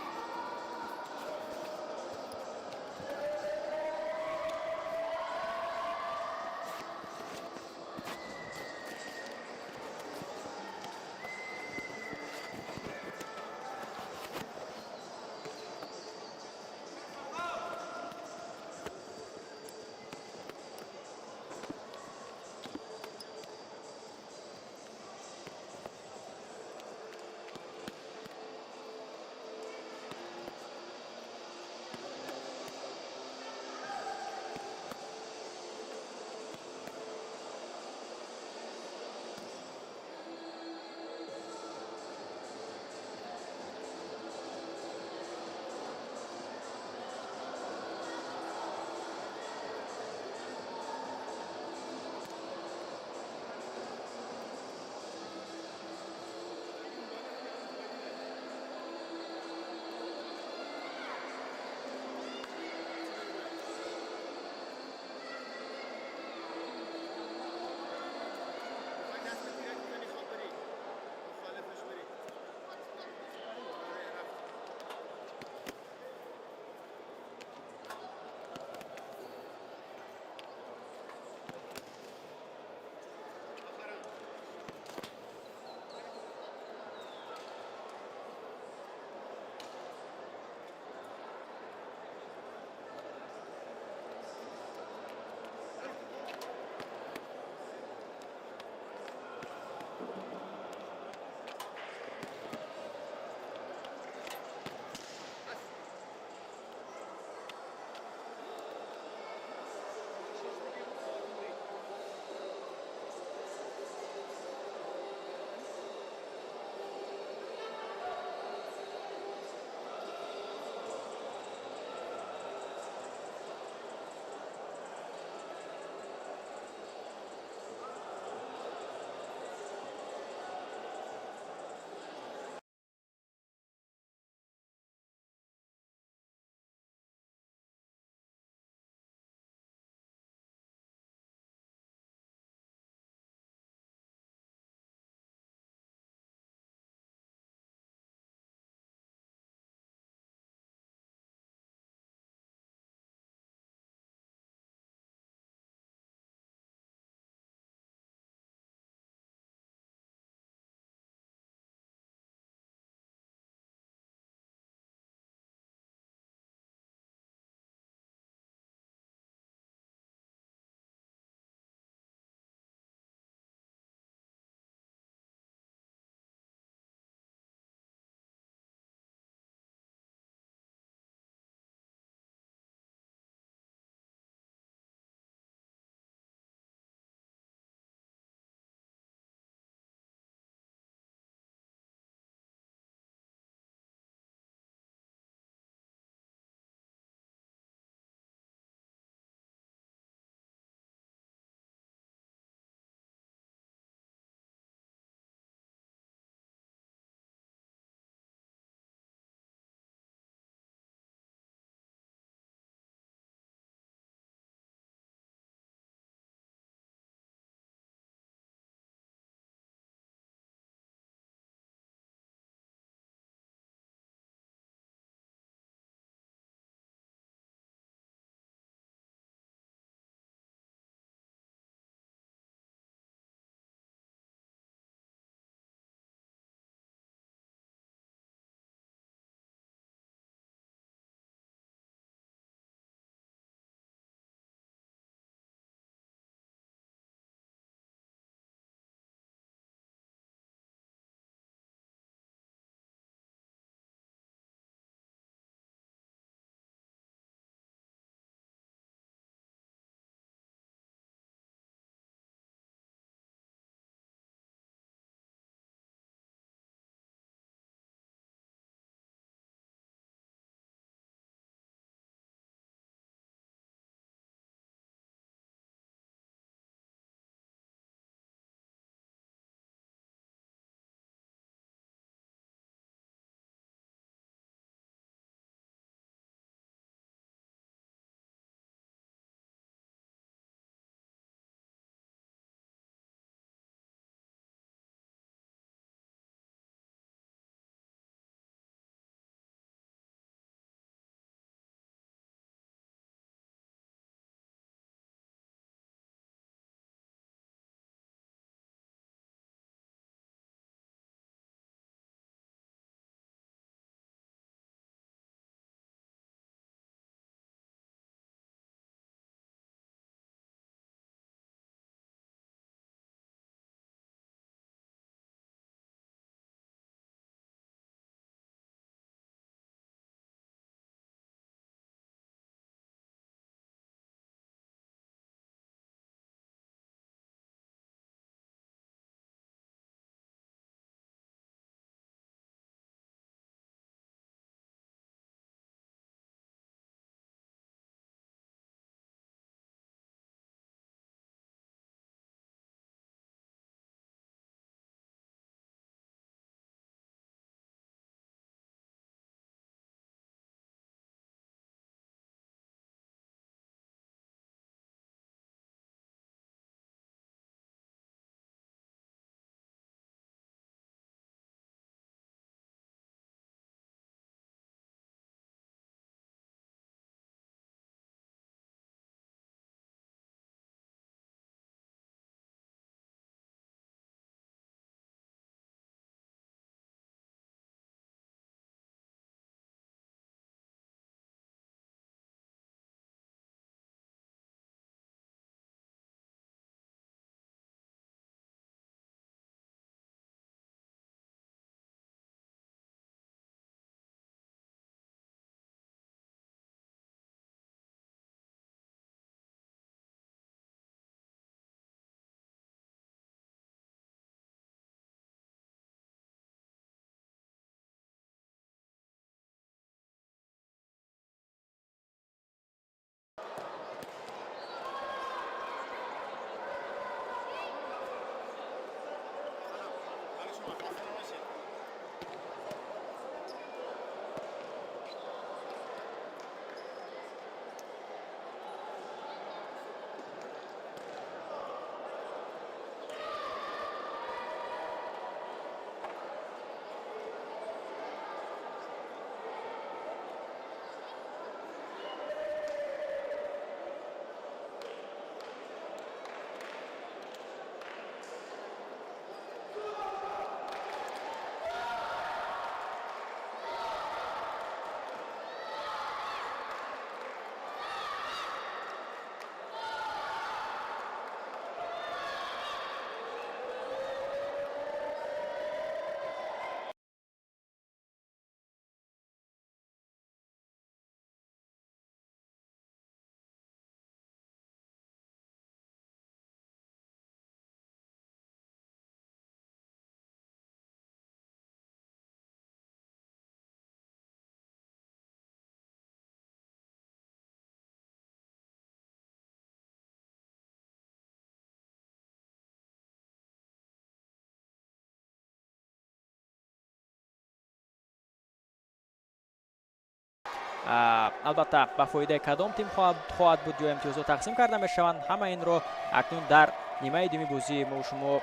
Албатта ба фоидаи кадом тим хоҳад буд ё имтиёзҳо тақсим карда мешаванд, ҳама инро акнун дар нимаи дуюми бозии мо шумо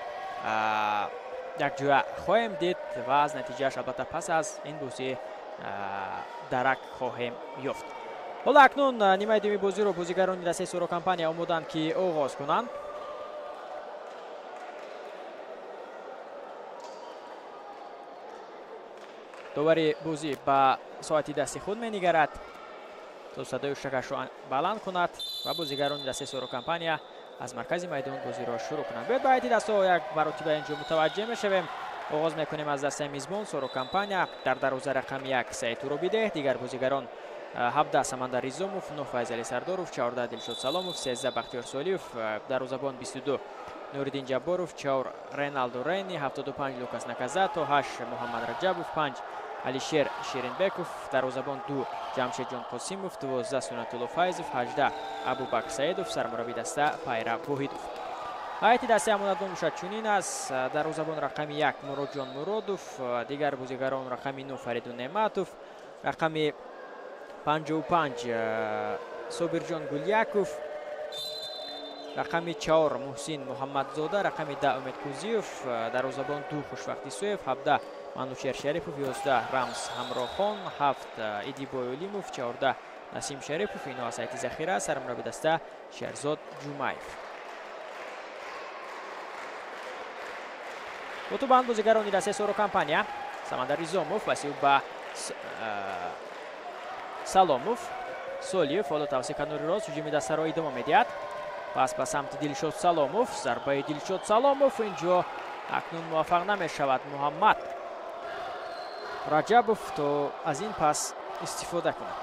якҷоя хоҳем дид ва аз натиҷааш албатта пас аз ин бозӣ дарак хоҳем ёфт. Ҳоло акнун нимаи дуюми бозиро бозигарони дастаи Соро Компания омоданд, ки оғоз кунанд. Довари бозӣ ба соати дасти худ менигарад то садои шакашро баланд кунад ва бозигарони дастаи Соро Компания аз маркази майдон бозиро шурӯъ кунанд. Биёед ба ҳайати дастаҳо як маротиба инҷо мутаваҷҷеҳ мешавем. Оғоз мекунем аз дастаи мизбон Соро Компания. Дар дарвоза рақами 1 Саид Туробидеҳ, дигар бозигарон 17 Самандар Ризомов, 9 Файзали Сардоров, 14 Дилшод Саломов, 13 Бахтиёр Солиев, дарвозабон 22 Нуриддин Ҷабборов, 4 Реналдо Рейни, 75 Лукас Наказато, 8 Муҳаммад Раҷабов, 5 Алишер Ширинбеков, дарвозабон 2 Ҷамшедҷон Қосимов, 12 Сунатулло Файзов, 18 Абубакр Саидов, сармурабби даста Пайрав Воҳидов. Ҳайати дастаи Амонатбонк бошад чунин аст: дарвозабон рақами 1 Муродҷон Муродов, дигар бозигарон рақами 9 Фаридун Неъматов, рақами 55 Собирҷон Гуляков, рақами 4 Муҳсин Муҳаммадзода, рақами 10 Умед Кузиев, дарвозабон 2 Хушвахт Исоев, 17 Манучер Шарипов, 11 Рамз Ҳамрохон, 7 Идибой Олимов, 14 Насим Шарипов. Инҳо аз ҳайати захира, сармурабби даста Шерзод Ҷумаев. Бо тубанд бозигарони дастаи Соро Компания Самандар Ризомов, паси ӯ ба Саломов, Солиев. Ҳоло тавсия канори рост ҳуҷуми дастаро идома медиҳад. Пас ба самти Дилшод Саломов, зарбаи Дилшод Саломов инҷо акнун муваффақ намешавад Муҳаммад Раҷабов то аз ин пас истифода кунад.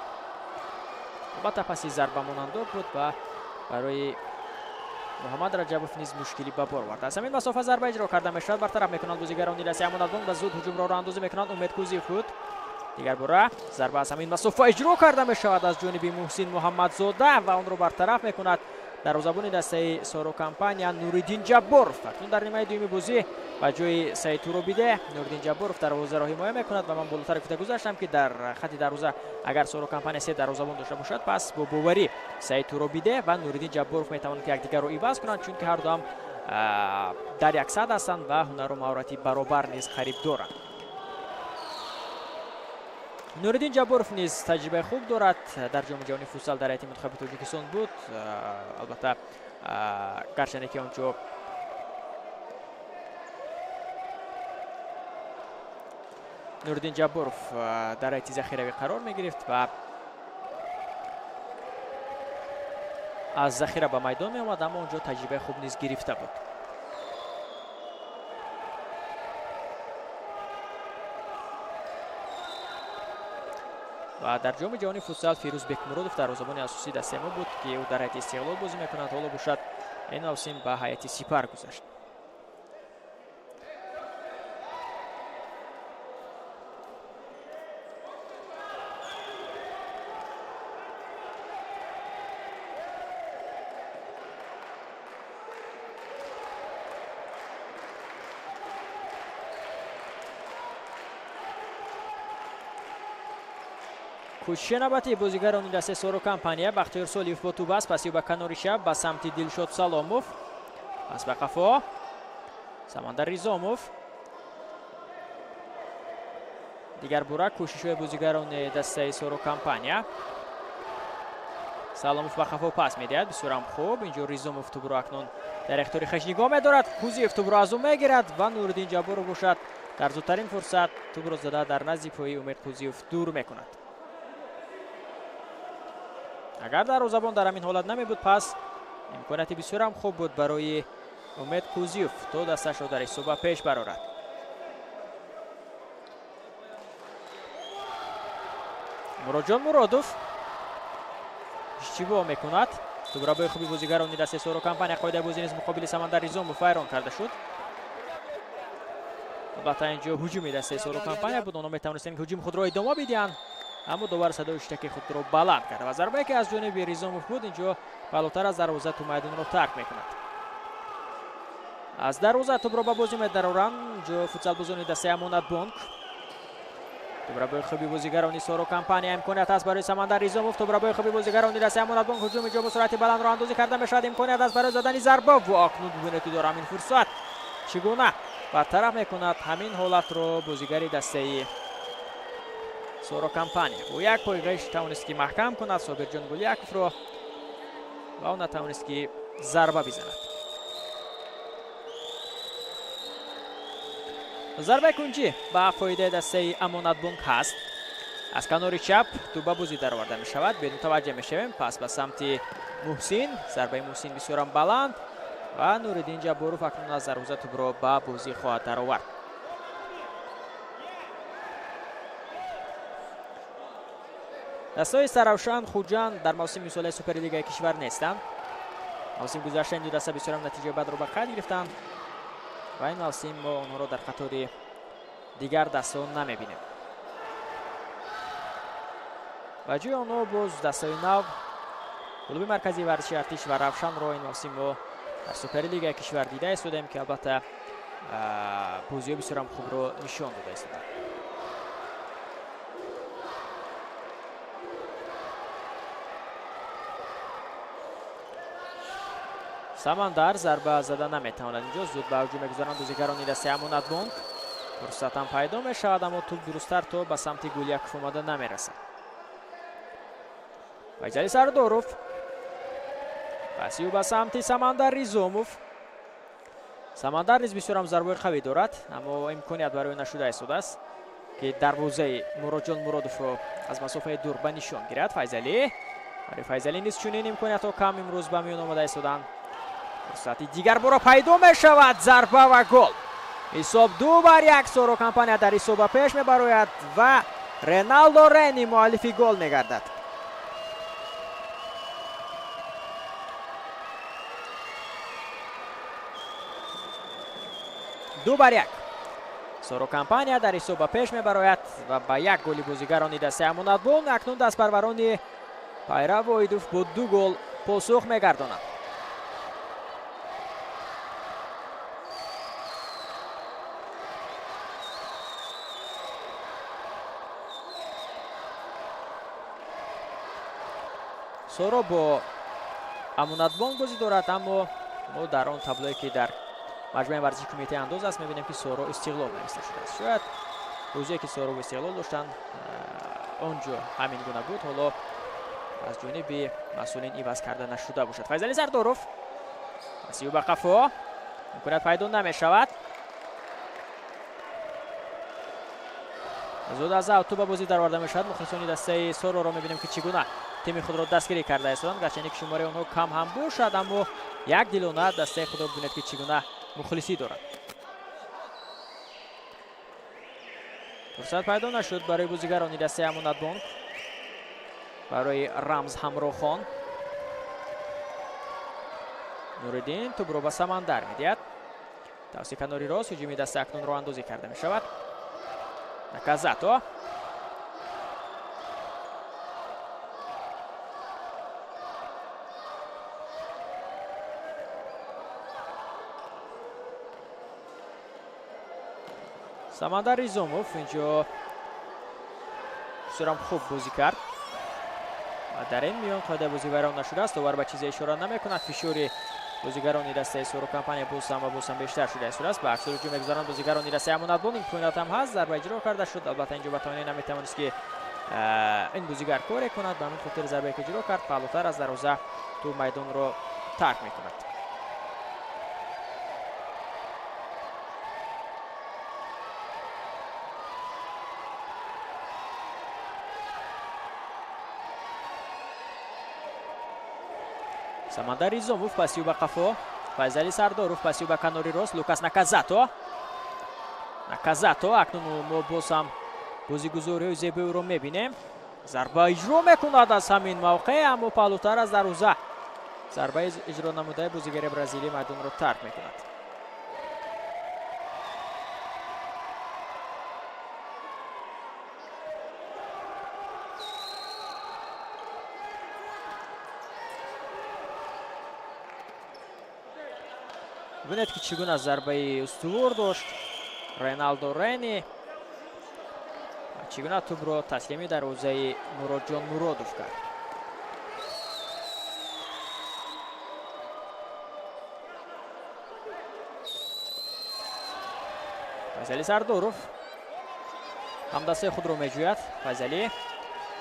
Албатта паси зарба монандор буд ва барои Муҳаммад Раҷабов низ мушкилӣ ба бор овард. Аз ҳамин масофа зарба иҷро карда мешавад, бартараф мекунанд бозигарони дастаи Амонатбонк ва зуд ҳуҷумро роҳандозӣ мекунанд. Умед Кузиев буд. Дигар бора зарба аз ҳамин масофа иҷро карда мешавад аз ҷониби Муҳсин Муҳаммадзода ва онро бартараф мекунад дарвозабони дастаи Соро Компания Нуриддин Ҷабборов. Акнун дар нимаи дуюми бозӣ ба ҷои Саид Туробиде Нуриддин Ҷабборов дарвозаро ҳимоя мекунад ва ман болотар гуфта гузаштам, ки дар хати дарвоза агар Соро Компания 3 дарвозабон дошта бошад, пас бо боварӣ Саид Туробиде ва Нуриддин Ҷабборов метавонанд ки якдигарро иваз кунанд, чунки ҳар дуам дар як сад ҳастанд ва ҳунару маҳорати баробар низ қариб доранд. Нуриддин Ҷабборов низ таҷрибаи хуб дорад, дар ҷоми ҷаҳонии футсал дар ҳайати мунтахаби Тоҷикистон буд. Албатта гарчанде ки онҷо Нуриддин Ҷабборов дар ҳайати захиравӣ қарор мегирифт ва аз захира ба майдон меомад, аммо онҷо таҷрибаи хуб низ гирифта буд. Ва дар ҷоми ҷаҳонии футсал Фирӯз Бекмуродов дарвозабони асосии дастаи мо буд, ки ӯ дар ҳайати Истиқлол бозӣ мекунад. Ҳоло бошад ин мавсим ба ҳайати Сипар гузашт. Кӯшиши навбатии бозигарони дастаи Соро Компания. Бахтиёр Солиев бо тӯб аст, паси ӯ ба канори чап ба самти Дилшод Саломов, пас ба қафо Самандар Ризомов. Дигар бора кӯшишҳои бозигарони дастаи Соро Компания. Саломов ба қафо пас медиҳад, бисёрам хуб. Инҷо Ризомов тӯбро акнун дар ихтиёри хеш нигоҳ медорад. Кузиев тӯбро аз ӯ мегирад ва Нуриддин Ҷабборов бошад дар зудтарин фурсат тӯбро зада дар назди пои Умед Кузиев дур мекунад. Агар дарвозабон дар ҳамин ҳолат намебуд, пас имконияти бисёрам хуб буд барои Умед Кузиев то дасташро дар ҳисоба пеш барорад. Муроджон Муродов иштибоҳ мекунад. Тӯбрабои хуби бозигарони дастаи Соро Компания. Қоидаи бозӣ низ муқобили Самандар Ризомов вайрон карда шуд. Албатта инҷо ҳуҷуми дастаи Соро Компания буд. Онҳо метавонистанд ки ҳуҷуми худро идома бидиҳанд, аммо довар садои штаки худро баланд кард ва зарбае ки аз ҷониби Ризомов буд, инҷо балотар аз дарвоза ту майдонро тарк мекунад. Аз дарвоза тӯбро ба бозӣ медароранд инҷо футсалбозони дастаи Амонатбонк. Тӯбрабои хуби бозигарони Соро Компания, имконият аст барои Самандар Ризомов. Тӯбрабои хуби бозигарони дастаи Амонатбонк, ҳуҷуми ҷо бо суръати баланд роҳандозӣ карда мешавад. Имконият аст барои задани зарба ва акнун бубинед, ки дорам ин фурсат чӣ гуна бартараф мекунад ҳамин ҳолатро бозигари дастаи Соро Компания. Бо як пои ғеш тавонист, ки маҳкам кунад Собирҷон Гулияковро ва ӯ натавонист, ки зарба бизанад. Зарбаи кунҷӣ ба фоидаи дастаи Амонатбонк ҳаст. Аз канори чап тӯба бозӣ дароварда мешавад. Бемутаваҷҷеҳ мешавем. Пас ба самти Муҳсин. Зарбаи Муҳсин бисёрам баланд ва Нуриддин Ҷабборов акнун аз дарвоза тӯбро ба бозӣ хоҳад даровард. Дастаҳои Саравшан, Хуҷанд дар мавсими мисолаи Суперлигаи кишвар нестанд. Мавсими гузашта ин ду даста бисёрам натиҷаи бадро ба қайд гирифтанд ва ин мавсим мо онҳоро дар қатори дигар дастаҳо намебинем. Ба ҷои онҳо боз дастаҳои нав, клуби марказии варзиши Артиш ва Равшанро ин мавсим мо дар Суперлигаи кишвар дида истодаем, ки албатта бозиҳо бисёрам хубро нишон дода истоданд. Самандар зарба зада наметавонад. Инҷо зуд ба ҳуҷум мегузаранд бозигарони дастаи Амонатбонк. Фурсат ҳам пайдо мешавад, аммо тӯб дурусттар то ба самти Гуляков омада намерасад. Файзали Сардоров пасиу ба самти Самандар Ризомов. Самандар низ бисёрам зарбаи қавӣ дорад, аммо имконият барои нашуда истодааст, ки дарвозаи Муроджон Муродовро аз масофаи дур ба нишон гирад. Файзалӣ, барои Файзалӣ низ чунин имкониятҳо кам имрӯз ба миён омада истоданд. Фурсати дигар боро пайдо мешавад, зарба ва гол. Ҳисоб 2-1. Соро Компания дар ҳисоб ба пеш мебарояд ва Реналдо Рени муаллифи гол мегардад. 2-1. Соро Компания дар ҳисоб ба пеш мебарояд ва ба як голи бозигарони дастаи Амонатбонк акнун дастпарварони Пайрав Воҳидов бо 2 гол посух мегардонанд. Соро бо Амонатбонк бозӣ дорад, аммо мо дар он таблое, ки дар маҷмӯаи варзиши кумитаи андоз аст, мебинем, ки Соро Истиқлол нависта шудааст. Шояд бозие, ки Соро Истиқлол доштанд, он ҷо ҳамин гуна буд, ҳоло аз ҷониби масъулин иваз карда нашуда бошад. Файзали Сардоров пасиу ба қафо, имконият пайдо намешавад. Зуд аз ав тӯба бозӣ дароварда мешавад. Мухлисони дастаи Сороро мебинем, ки чӣ гуна тими худро дастгирӣ карда истоданд. Гарчанде ки шумораи онҳо кам ҳам бошад, аммо як дилона дастаи худро бибинед, ки чӣ гуна мухлисӣ дорад. Фурсат пайдо нашуд барои бозигарони дастаи Амонатбонк, барои Рамз Ҳамрохон. Нуриддин тӯбро ба Самандар медиҳад. Тавси канори рост ҳуҷуми даста акнун роҳандозӣ карда мешавад. Наказато. Самандар Ризомов инҷо бисёрам хуб бозӣ кард ва дар ин миён қоидаи бозӣ вайрон нашудааст. Довар ба чизе ишора намекунад. Фишори бозигарони дастаи Соро Компания боз ҳам ва боз ҳам бештар шуда истодааст. Ба аксури ҳуҷум мегузаранд бозигарони дастаи Амонатбонк. Имконият ҳам ҳаст, зарба иҷро карда шуд. Албатта инҷо ба тавонӣ наметавонист, ки ин бозигар коре кунад. Ба ҳамин хотир зарбае, ки иҷро кард, паҳлӯтар аз дарвоза тӯб майдонро тарк мекунад. Самандар Ризомов пасиу ба қафо, Файзали Сардоров пасиу ба канори рост, Лукас Наказато. Наказато акнун мо боз ҳам бозигузориҳои зебои ӯро мебинем. Зарба иҷро мекунад аз ҳамин мавқеъ, аммо паҳлӯтар аз дарвоза зарбаи иҷро намудаи бозигари бразилӣ майдонро тарк мекунад. Бубинед, ки чӣ гуна зарбаи устувор дошт Реналдо Рени. чӣ гуна тӯбро таслими дарвозаи Муродҷон Муродов кард. Файзалӣ Сардоров ҳамдастаи худро меҷӯяд. Файзалӣ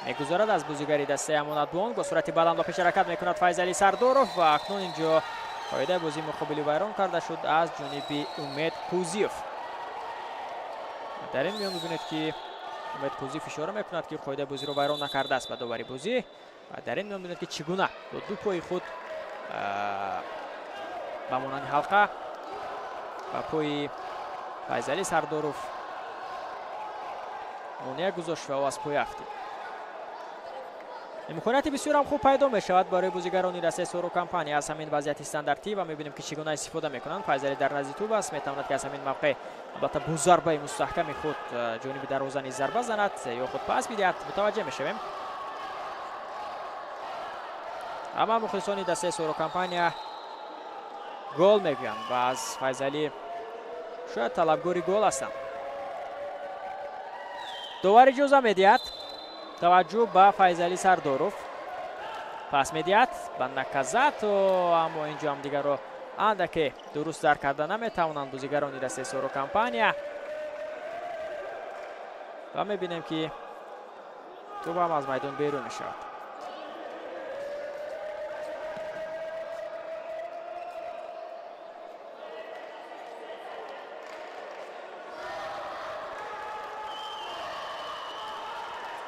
мегузарад аз бозигари дастаи Амонатбонк, бо суръати баланд ба пеш ҳаракат мекунад Файзалӣ Сардоров ва акнун инҷо қоидаи бозии муқобили вайрон карда шуд аз ҷониби Умед Кузиев. Дар ин миён бибинед ки Умед Кузиев ишора мекунад ки қоидаи бозиро вайрон накардааст ба довари бозӣ ва дар ин миён бибинед ки чӣ гуна бо ду пои худ ба монанди ҳалқа ба пои Файзалӣ Сардоров монеа гузошт ва ӯ аз пой афтид. Имконияти бисёрам хуб пайдо мешавад барои бозигарони дастаи Соро Компания аз ҳамин вазъияти стандартӣ ва мебинем ки чӣ гуна истифода мекунанд. Файзалӣ дар назди тӯб аст, метавонад ки аз ҳамин мавқеъ албатта бо зарбаи мустаҳками худ ҷониби дарвоза низ зарба занад ё худ пас бидиҳад. Мутаваҷҷеҳ мешавем. Ҳама мухлисони дастаи Соро Компания гол мегӯянд ва аз Файзалӣ шояд талабгори гол ҳастанд. Довар иҷоза медиҳад. Таваҷҷӯҳ ба Файзалӣ Сардоров. Пас медиҳад ба Наказато, аммо инҷо ҳам дигарро андаке дуруст дарк карда наметавонанд бозигарони дастаи Соро Компания. Ва мебинем ки тӯб ҳам аз майдон берун мешавад.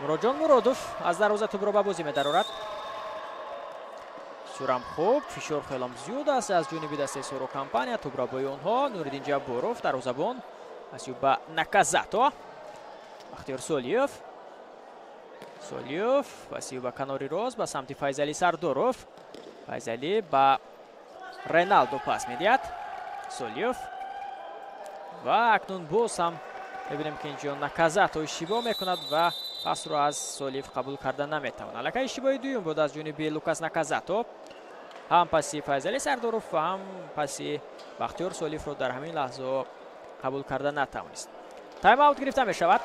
Муроджон Муродов аз дарвоза тӯбро ба бозӣ медарорад. Бисёрам хуб, фишор хелам зиёд аст аз ҷониби дастаи Соро Компания. Тӯбро бои онҳо Нуриддин Ҷабборов, дарвозабон, пасю ба Наказато. Бахтиёр Солиев. Солиев пасю ба канори рост ба самти Файзалӣ Сардоров. Файзалӣ ба Реналдо пас медиҳад. Солиев ва акнун боз ҳам мебинем ки инҷо Наказато иштибоҳ мекунад ва пасро аз Солиев қабул карда наметавонад. Аллакай иштибоҳи дуюм буд аз ҷониби Лукас Наказато. Ҳам паси Файзалӣ Сардоров ва ҳам паси Бахтиёр Солиевро дар ҳамин лаҳзаҳо қабул карда натавонист. Тайм-аут гирифта мешавад.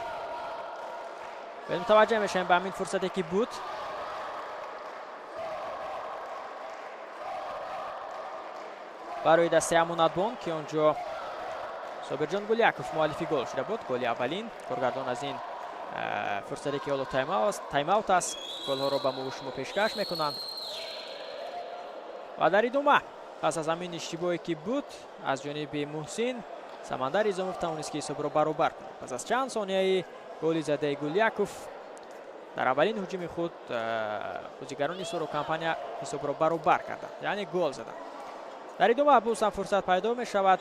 Мутаваҷҷеҳ мешавем ба ҳамин фурсате ки буд. Барои дастаи Амонатбонк ки онҷо Собирҷон Гуляков муаллифи гол шуда буд. Голи аввалин. Коргардон аз ин фурсате ки ҳоло тайм-аут аст, голҳоро ба мо шумо пешкаш мекунанд. Ва дар идома пас аз ҳамин иштибоҳе ки буд аз ҷониби Муҳсин, Самандар Изомов тавонист ки ҳисобро баробар кунад. Пас аз чанд сонияи голи задаи Гуляков дар аввалин ҳуҷуми худ бозигарони Соро Компания ҳисобро баробар карданд, яъне гол заданд. Дар идома боз ҳам фурсат пайдо мешавад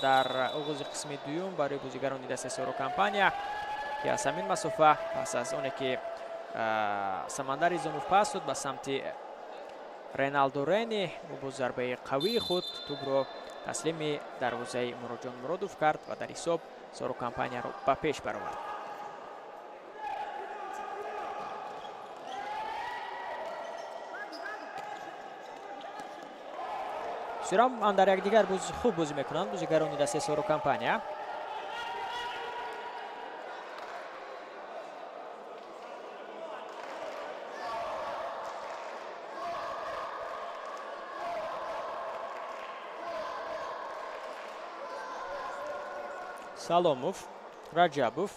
дар оғози қисми дуюм барои бозигарони дастаи Соро Компания ки аз ҳамин масофа пас аз оне ки Самандар Изомов пас дод ба самти Реналдо Рени, ӯ бо зарбаи қавии худ тӯбро таслими дарвозаи Муроджон Муродов кард ва дар ҳисоб Соро Компанияро ба пеш баровард. Бисёрам дар якдигар хуб бозӣ мекунанд бозигарони дастаи Соро Компания. Саломов, Раҷабов.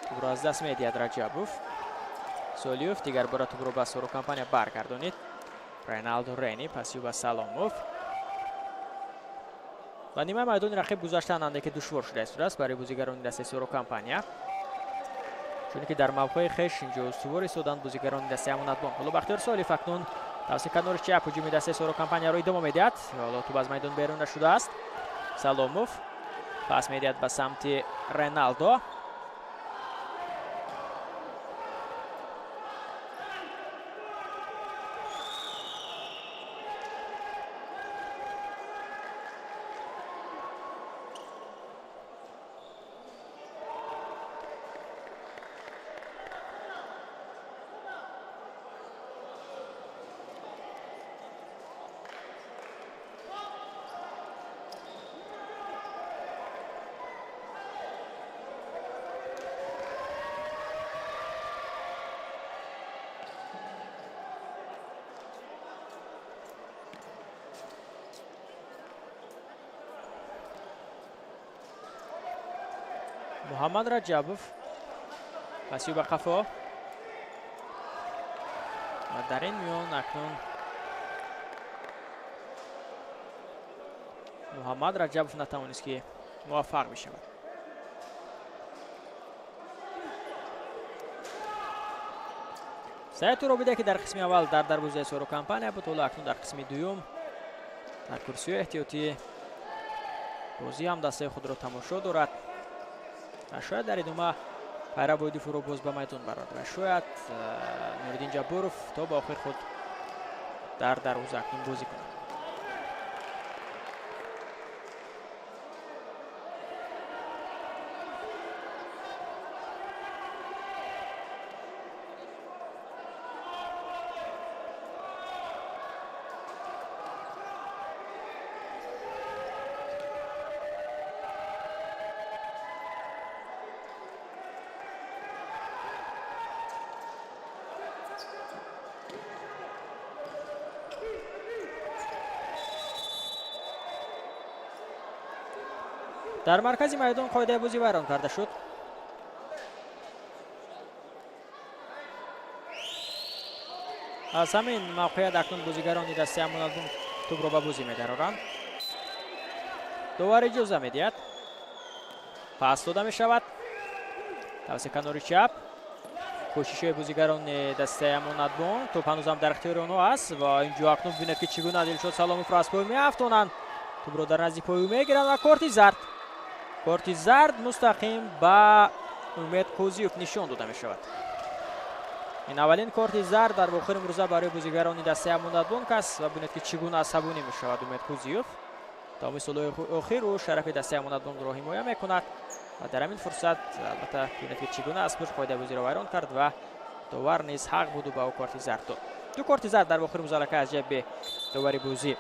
Тӯбро аз даст медиҳад Раҷабов. Солиев дигар бора тӯбро ба Соро Компания баргардонид. Реналдо Рени пасю ба Саломов. Ва нимаи майдони рақиб гузаштан андаке душвор шуда истодааст барои бозигарони дастаи Соро Компания, чунки дар мавқеи хеш инҷо устувор истоданд бозигарони дастаи Амонатбонк. Ҳоло Бахтиёр Солиев акнун тавассути канори чап ҳуҷуми дастаи Соро Компанияро идома медиҳад. Ҳоло тӯб аз майдон берун нашудааст. Саломов пас медиҳад ба самти Реналдо. Муҳаммад Раҷабов паси ба қафо ва дар ин миён акнун Муҳаммад Раҷабов натавонист ки муваффақ бишавад. Саид Туробида ки дар қисми аввал дар дарвозаи Соро компания буд, ҳоло акнун дар қисми дуюм дар курсиҳои эҳтиётӣ бозӣ ҳам дастаи худро тамошо дорад ва шояд дар идома Пайрабоидов ӯро боз ба майдон барад ва шояд Нуриддин Ҷабборов то ба охир худ дар дарвоза акнун бозӣ кунад. Дар маркази майдон қоидаи бозӣ вайрон карда шуд. Аз ҳамин мавқеият акнун бозигарони дастаи Амонатбонк тӯбро ба бозӣ медароранд. Довар иҷоза медиҳад. Пас дода мешавад. Тавассути канори чап. Кӯшишҳои бозигарони дастаи Амонатбонк тӯб ҳанӯзам дар ихтиёри онҳо аст ва инҷо акнун бинед ки чӣ гуна Дилшод Саломовро аз пой меафтонанд. Тӯбро дар назди пою мегиранд ва корти зард. Корти зард мустақим ба Умед Қӯзиев нишон дода мешавад. Ин аввалин корти зард дар охири имрӯза барои бозигарони дастаи Амонатбонк аст ва бинед ки чӣ гуна асабонӣ мешавад Умед Қӯзиев. Тамоми солҳои охир ӯ шарафи дастаи Амонатбонкро ҳимоя мекунад ва дар ҳамин фурсат албатта бинед ки чӣ гуна аз пушт қоидаи бозиро вайрон кард ва довар низ ҳақ буду ба ӯ корти зард дод. Ду корти зард дар охири музалака аз ҷайби довари бозӣ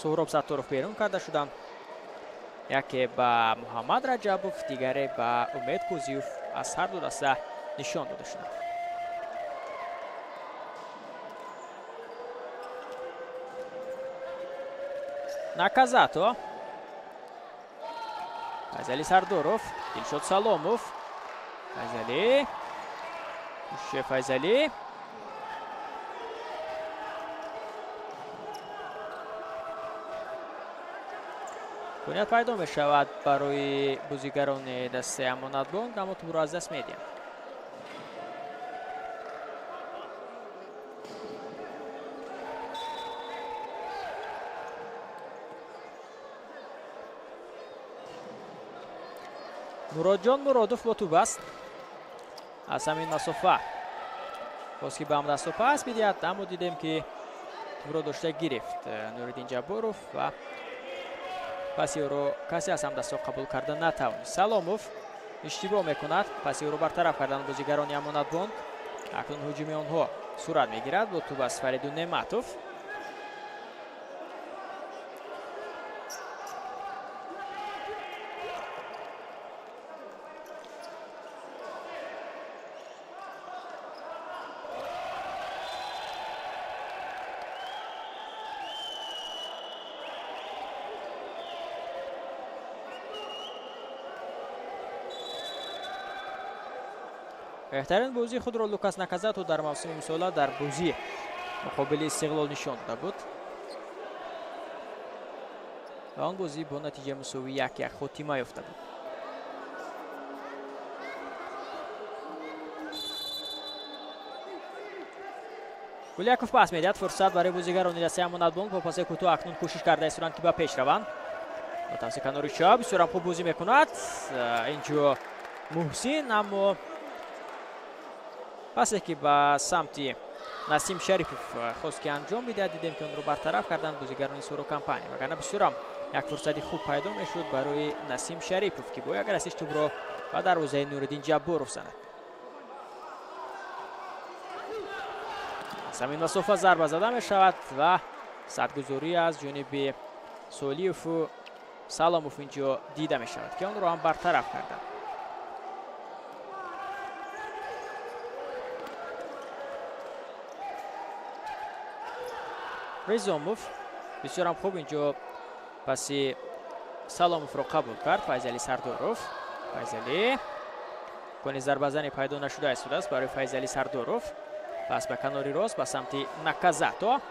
Суҳроб Сатторов берун карда шуданд. Яке ба Муҳаммад Раҷабов, дигаре ба Умед Қӯзиев аз ҳар ду даста нишон дода шуданд. Наказато. Файзали Сардоров, Дилшод Саломов. Файзали. Кӯшиши Файзали. Имконият пайдо мешавад барои бозигарони дастаи Амонатбонк, аммо тӯбро аз даст медиҳанд. Муродҷон Муродов бо тӯб аст. Аз ҳамин масофа боз ки ба ҳамдастҳо пас бидиҳад, аммо дидем ки тӯбро дошта гирифт Нуриддин Ҷабборов ва паси ӯро касе аз ҳамдастҳо қабул карда натавонист. Саломов иштибоҳ мекунад, паси ӯро бартараф кардан бозигарони Амонатбонк. Акнун ҳуҷуми онҳо сурат мегирад бо тӯб аз Фаридун Неъматов. Беҳтарин бозии худро Лукас Наказато дар мавсими имсола дар бозӣ муқобили Истиқлол нишон дода буд ва он бозӣ бо натиҷаи мусовӣ 1-1 хотима ёфта буд. Гуляков пас медиҳад, фурсат барои бозигарони дастаи Амонатбонк бо паси кӯтоҳ акнун кӯшиш карда истоданд ки ба пеш раванд. Ба тавассути канори чап бисёрам хуб бозӣ мекунад инҷо Муҳсин, аммо пасе ки ба самти Насим Шарипов хост ки анҷом бидиҳад, дидем ки онро бартараф карданд бозигарони Соро компания. Вагарна бисёрам як фурсати хуб пайдо мешуд барои Насим Шарипов ки бо як расиш тӯбро ба дарвозаи Нуриддин Ҷабборов занад. Аз ҳамин масофа зарба зада мешавад ва садгузорӣ аз ҷониби Солиеву Саломов инҷо дида мешавад ки онро ҳам бартараф карданд. Ризомов бисёрам хуб инҷо паси Саломовро қабул кард. Файзали Сардоров Файзалӣ кони зарбазанӣ пайдо нашуда истодааст барои Файзалӣ Сардоров. Пас ба канори рост ба самти Наказато.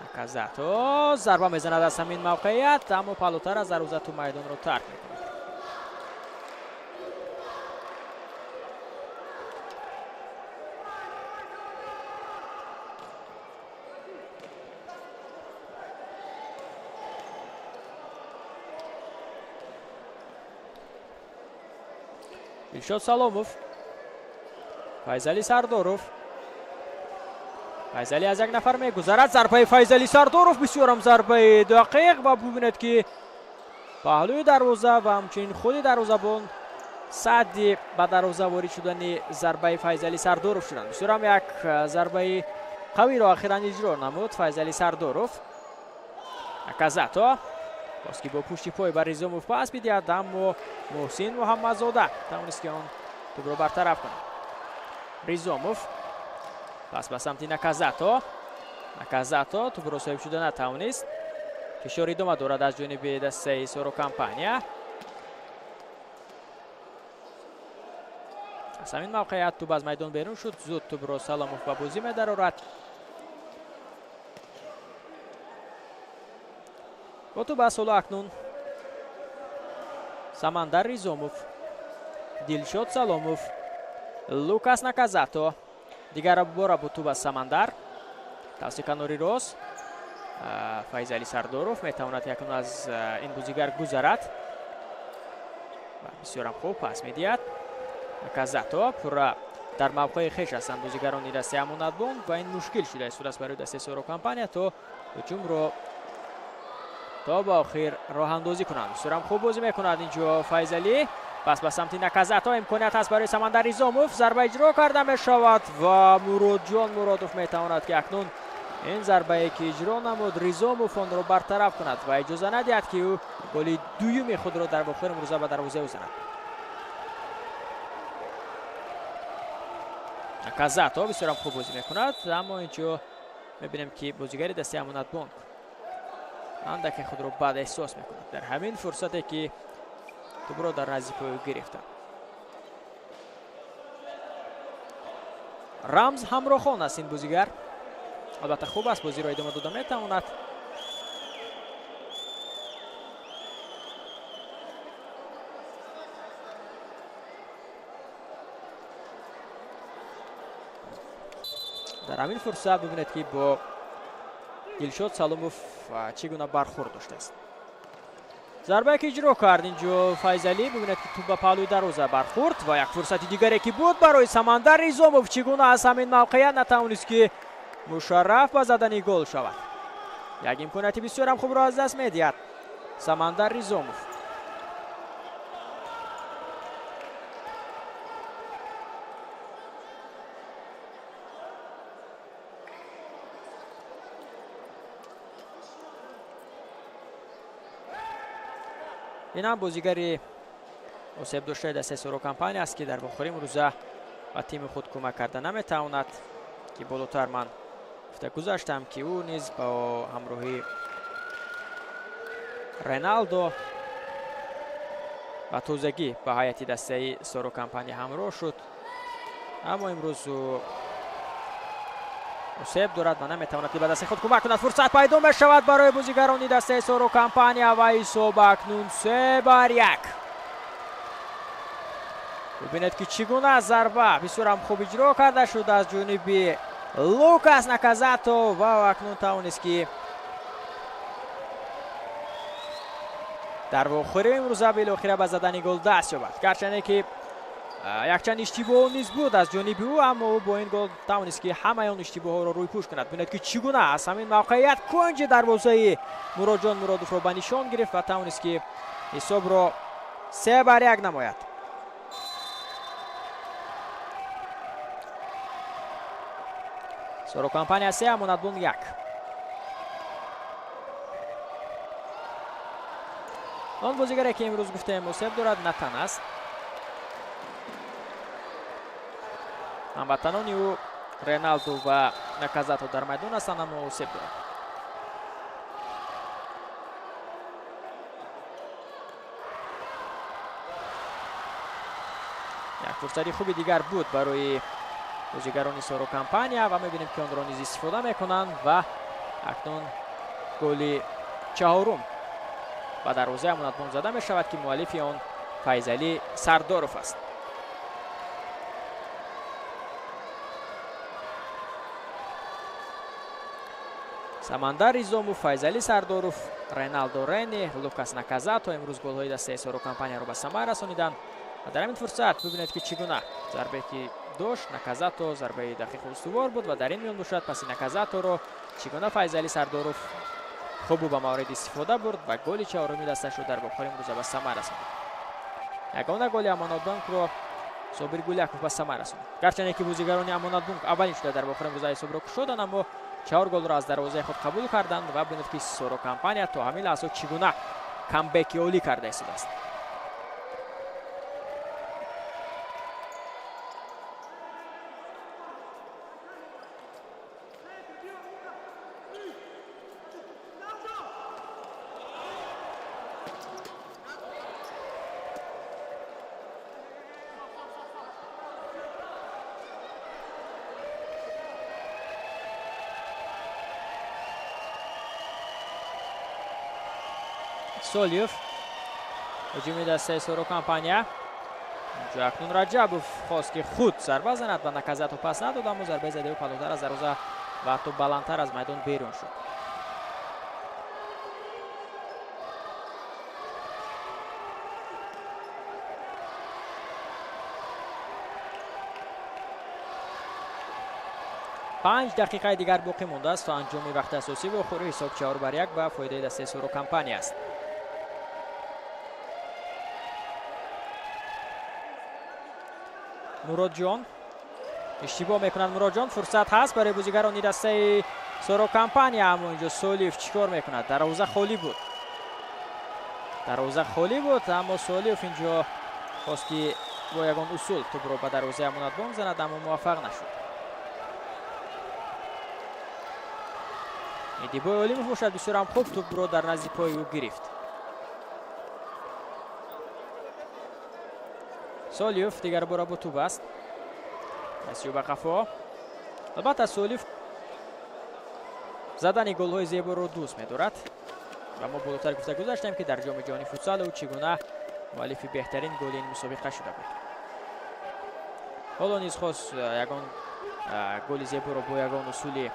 Наказато зарба мезанад аз ҳамин мавқеият, аммо паҳлӯтар аз дарвоза ту майдонро тарк мекунад. Дилшод Саломов, Файзалӣ Сардоров. Файзалӣ аз як нафар мегузарад. Зарбаи Файзалӣ Сардоров бисёрам зарбаи дақиқ ва бубинед ки паҳлӯи дарвоза ва ҳамчунин худи дарвозабон садди ба дарвоза ворид шудани зарбаи Файзалӣ Сардоров шуданд. Бисёрам як зарбаи қавиро ахиран иҷро намуд Файзалӣ Сардоров. Наказато боз ки бо пушти пой ба Ризомов пас бидиҳад, аммо Муҳсин Муҳаммадзода тавонист ки он тӯбро бартараф кунад. Ризомов пас ба самти Наказато. Наказато тӯбро соҳиб шуда натавонист. Фишор идома дорад аз ҷониби дастаи Соро Компания. Аз ҳамин мавқеият тӯб аз майдон берун шуд. Зуд тӯбро Саломов ба бозӣ медарорад. Бо тӯб аст ҳоло акнун Самандар Ризомов, Дилшод Саломов, Лукас Наказато. Дигар бора бо тӯб аст Самандар. Тавси канори рост Файзалӣ Сардоров метавонад якун аз ин бозигар гузарад. Бисёрам хуб пас медиҳад. Наказато пурра дар мавқеи хеш ҳастанд бозигарони дастаи Амонатбонк ва ин мушкил шуда истодааст барои дастаи Соро Компания то ҳуҷумро то ба охир роҳандозӣ кунанд. Бисёрам хуб бозӣ мекунад инҷо Файзалӣ. Пас ба самти Наказато имконият ҳаст барои Самандар Ризомов. Зарба иҷро карда мешавад ва Муродҷон Муродов метавонад ки акнун ин зарбае ки иҷро намуд Ризомов онро бартараф кунад ва иҷоза надиҳад ки ӯ голи дуюми худро дар вохӯри имрӯза ба дарвоза ӯ занад. Наказато бисёрам хуб бозӣ мекунад, аммо инҷо мебинем ки бозигари дастаи Амонатбонк андаке худро бад эҳсос мекунад дар ҳамин фурсате ки тӯбро дар назди пою гирифтанд. Рамз ҳамроҳон аст ин бозигар. Албатта хуб аст, бозиро идома дода метавонад. Дар ҳамин фурсат бибинед ки бо Дилшод Саломов чӣ гуна бархӯрд доштааст. Зарбае ки иҷро кард инҷо Файзалӣ, бибинед ки тӯб ба паҳлӯи дарвоза бархӯрд ва як фурсати дигаре ки буд барои Самандар Ризомов. Чӣ гуна аз ҳамин мавқеият натавонист ки мушарраф ба задани гол шавад. Як имконияти бисёрам хубро аз даст медиҳад Самандар Ризомов. Ин ҳам бозигари осебдоштаи дастаи Соро Компания аст ки дар вохӯри имрӯза ба тими худ кӯмак карда наметавонад, ки болотар ман гуфта гузаштам ки ӯ низ бо ҳамроҳии Реналдо ба тозагӣ ба ҳайати дастаи Соро Компания ҳамроҳ шуд, аммо имрӯз ӯ осеб дорад ва наметавонад ки ба дастаи худ кӯмак кунад. Фурсат пайдо мешавад барои бозигарони дастаи Соро Компания ва ҳисоб акнун 3-1. Бибинед ки чӣ гуна зарба бисёрам хуб иҷро карда шуд аз ҷониби Лукас Наказато ва акнун тавонист ки дар вохӯри имрӯза билохира ба задани гол даст ёбад. Гарчанде ки якчанд иштибоҳ низ буд аз ҷониби ӯ, аммо ӯ бо ин гол тавонист ки ҳамаи он иштибоҳҳоро рӯйпӯш кунад. Бинед ки чӣ гуна аз ҳамин мавқеият кунҷи дарвозаи Муродҷон Муродовро ба нишон гирифт ва тавонист ки ҳисобро 3-1 намояд. Соро Компания 3, Амонатбонк 1. Он бозигаре ки имрӯз гуфтаем осеб дорад Натан аст. Ҳамватанони ӯ Реналдо ва Наказато дар майдон ҳастанд, аммо осеб дорад. Як фурсати хуби дигар буд барои бозигарони Соро Компания ва мебинем, ки онро низ истифода мекунанд ва акнун голи чаҳорум ба дарвозаи Амонатбонк зада мешавад, ки муаллифи он Файзалӣ Сардоров аст. Самандар Изомов, Файзалӣ Сардоров, Реналдо Рени, Лукас Наказато имрӯз голҳои дастаи Соро Компанияро ба самар расониданд. Ва дар ҳамин фурсат бибинед, ки чӣ гуна зарбе ки дошт Наказато, зарбаи дақиқу устувор буд ва дар ин миён бошад паси Наказаторо чӣ гуна Файзалӣ Сардоров хубу ба маврид истифода бурд ва голи чаҳоруми дасташро дар бохори имрӯза ба самар расонид. Ягона голи Амонатбонкро Собир Гуляков ба самар расонид. Гарчанде ки бозигарони Амонатбонк аввалин шуда дар бохори имрӯза ҳисобро кушоданд, аммо 4 голро аз дарвозаи худ қабул карданд ва бинед, ки Соро Компания то ҳамин лаҳза чӣ гуна камбеки олӣ карда истодааст. Солиев ҳуҷуми дастаи Соро Компания. Инҷо акнун Раҷабов хост, ки худ зарба занад ва Наказато пас надод, аммо зарбаи задаи ӯ палотар аз дарвоза ва ҳатто баландтар аз майдон берун шуд. Панҷ дақиқаи дигар боқӣ мондааст то анҷоми вақти асосӣ вохӯрӣ. Ҳисоб 4-1 ба фоидаи дастаи Соро Компания аст. Муродҷон иштибоҳ мекунад. Муродҷон, фурсат ҳаст барои бозигарони дастаи Соро Компания, аммо инҷо Солиев чӣ кор мекунад? Дарвоза холӣ буд. Дарвоза холӣ буд, аммо Солиев инҷо хост, ки бо ягон усул тӯбро ба дарвозаи Амонатбонк занад, аммо муваффақ нашуд. Идибой Олимов бошад бисёрам хуб тӯбро дар назди пои ӯ гирифт. Солиев дигар бора бо тӯб аст. Дастиё ба қафо. Албатта Солиев задани голҳои зеборо дӯст медорад ва мо болотар гуфта гузаштем, ки дар ҷоми ҷаҳони футсал ӯ чӣ гуна муаллифи беҳтарин голи ин мусобиқа шуда буд. Ҳоло низ хост ягон голи зеборо бо ягон усули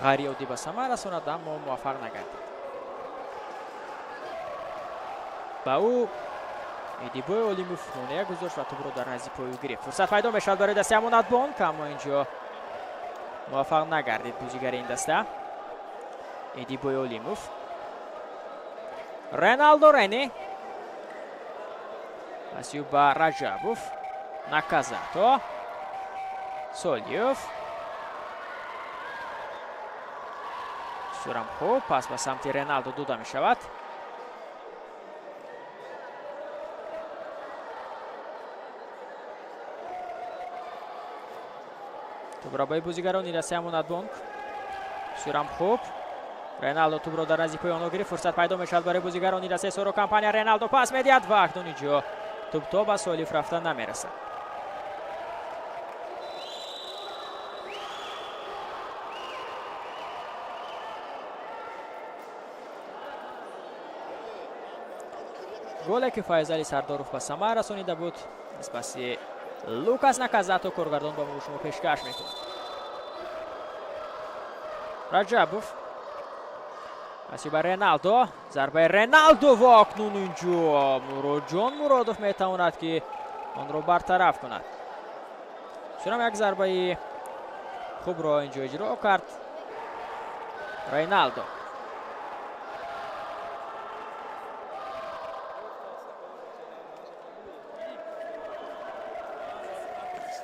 ғайриоддӣ ба самар расонад, аммо муваффақ нагардид. Ба ӯ Идибой Олимов монеа гузошт ва тӯбро дар назди пои ӯ гирифт. Фурсат пайдо мешавад барои дастаи Амонатбонк, аммо инҷо муваффақ нагардид бозигари ин даста. Идибой Олимов. Реналдо Рени. Пасию ба Раҷабов. Наказато. Солиев. Бисёрам хуб, пас ба самти Реналдо дода мешавад. Тӯбро ба бозигарони дастаи Амонатбонк. Бисёрам хуб. Реналдо тӯбро дар назди пои онҳо гирифт. Фурсат пайдо мешавад барои бозигарони дастаи Соро Компания. Реналдо пас медиҳад ва акнун инҷо тӯб то ба Солиев рафта намерасад. Голе ки Файзали Сардоров ба самар расонида буд, аз паси Лукас Наказато коргардон ба шумо пешкаш мекунад. Раҷабов паси ба Реналдо, зарбаи Реналдо ва акнун инҷо Муродҷон Муродов метавонад, ки онро бартараф кунад. Бисёрам як зарбаи хубро инҷо иҷро кард Реналдо.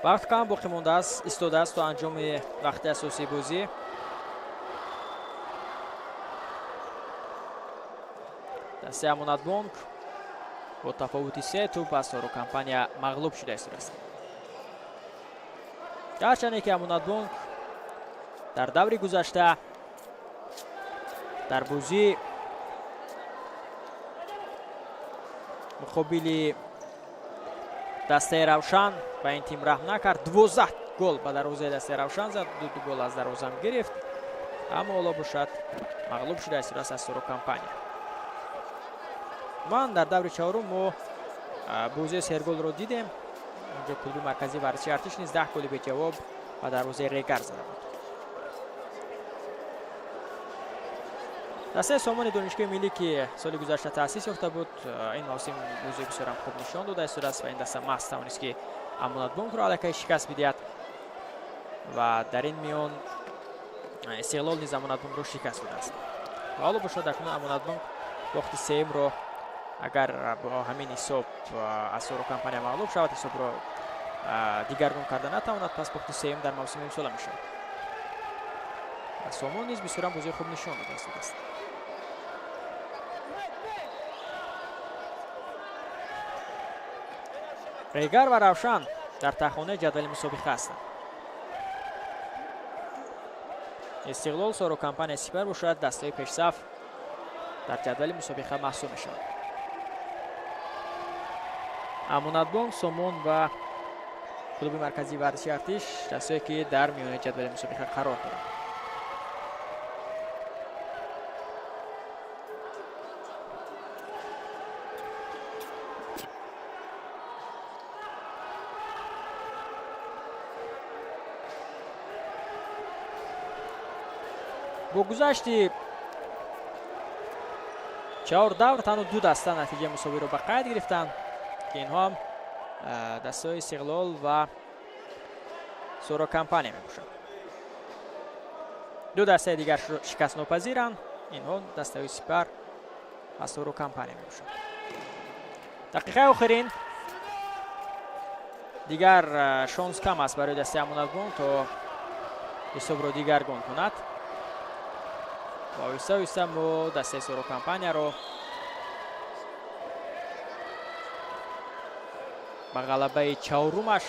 Вақт кам боқӣ мондааст, истодааст то анҷоми вақти асосии бозӣ. Дастаи Амонатбонк бо тафовути 3 тӯб аз Соро Компания мағлуб шуда истодааст. Гарчанде ки Амонатбонк дар даври гузашта дар бозӣ муқобили Дастаи Равшан ба ин тим раҳм накард. 12 гол ба дарвозаи дастаи Равшан зад, 2 гол аз дарвоза ҳам гирифт, аммо ҳоло бошад мағлуб шуда истодааст аз Соро Компания. Ман дар даври чаҳорум мо бозии серголро дидем. Онҷо клуби марказии варзиши Артиш низ 10 голи беҷавоб ба дарвозаи Регар зада буд. Дастаи Сомони Донишгоҳи миллӣ, ки соли гузашта таъсис ёфта буд, ин мавсим бозии бисёрам хуб нишон дода истодааст ва ин даста маҳз тавонист, ки Амонатбонкро аллакай шикаст бидиҳад ва дар ин миён Истиқлол низ Амонатбонкро шикаст додааст. Ва ҳоло бошад акнун Амонатбонк бохти сеюмро агар бо ҳамин ҳисоб аз Соро Компания мағлуб шавад, ҳисобро дигаргун карда натавонад, пас бохти сеюм дар мавсими имсола мешавад. Ва Сомон низ бисёрам бозии хуб нишон дода истодааст. Регар ва Равшан дар таҳхонаи ҷадвали мусобиқа ҳастанд. Истиқлол, Соро Компания, Сипар бошад дастаи пешсаф дар ҷадвали мусобиқа маҳсуб мешавад. Амонатбонк, Сомон ва клуби марказии варзиши Артиш дастае ки дар миёнаи ҷадвали мусобиқа қарор доранд. Бо гузашти 4 давр танҳо 2 даста натиҷаи мусовиро ба қайд гирифтанд, ки инҳо ҳам дастаҳои Истиқлол ва Соро Компания мебошанд. 2 дастаи дигар шикастнопазиранд, инҳо дастаҳои Сипар ва Соро Компания мебошанд. Дақиқаи охирин дигар шонс кам аст барои дастаи Амонатбонк то ҳисобро дигаргун кунад. Ва оҳиста оҳиста мо дастаи Соро Компанияро ба ғалабаи чаҳорумаш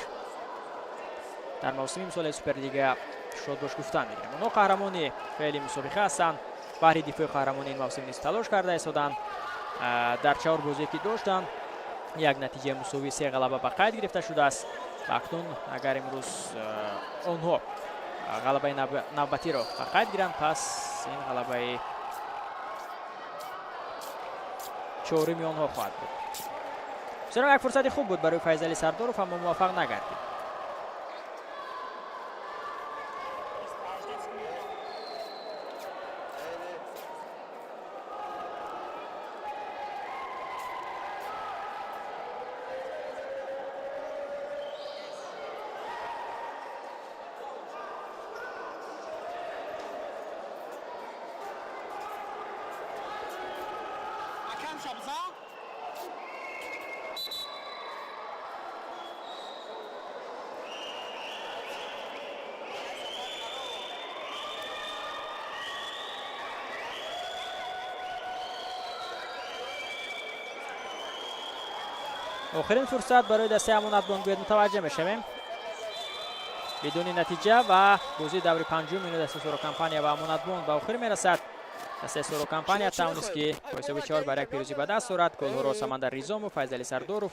дар мавсими имсолаи Суперлига шодбош гуфтан мегирем. Онҳо қаҳрамони феъли мусобиқа ҳастанд. Баҳри дифои қаҳрамони ин мавсим низ талош карда истоданд. Дар 4 бозие ки доштанд, як натиҷаи мусовӣ, 3 ғалаба ба қайд гирифта шудааст. Ва акнун агар имрӯз онҳо ғалабаи навбатиро ба қайд гиранд, пас ин ғалабаи чоруми онҳо хоҳад буд. Бисёрам як фурсати хуб буд барои Файзали Сардоров, аммо муваффақ нагардид. Охирин фурсат барои дастаи Амонатбонк бояд мутаваҷҷеҳ мешавем. Бидуни натиҷа ва бозии даври панҷум миёни дастаи Соро Компания ва Амонатбонк ба охир мерасад. Дастаи Соро Компания тавонист, ки бо ҳисоби 4-1 пирӯзӣ ба даст орад. Голҳоро Самандар Ризомов, Файзали Сардоров,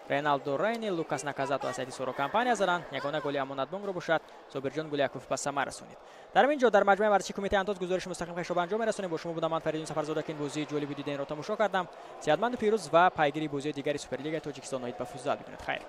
Реналдо Рейни, Лукас Наказато аз ҳайати Соро Компания заданд. Ягона голи Амонатбонкро бошад Собирҷон Гуляков ба самар расонид. Дар ин ҷо дар маҷмӯаи варзиши кумитаи Антоз гузориши мустақим хешро ба анҷом мерасонем. Бо шумо будам ман Фаридун Сафарзода, ки ин бозии ҷолиби диденро тамошо кардам. Сеҳатманду пирӯз ва пайгири бозиҳои дигари Суперлигаи Тоҷикистон оид ба футзал бикунед. Хайр.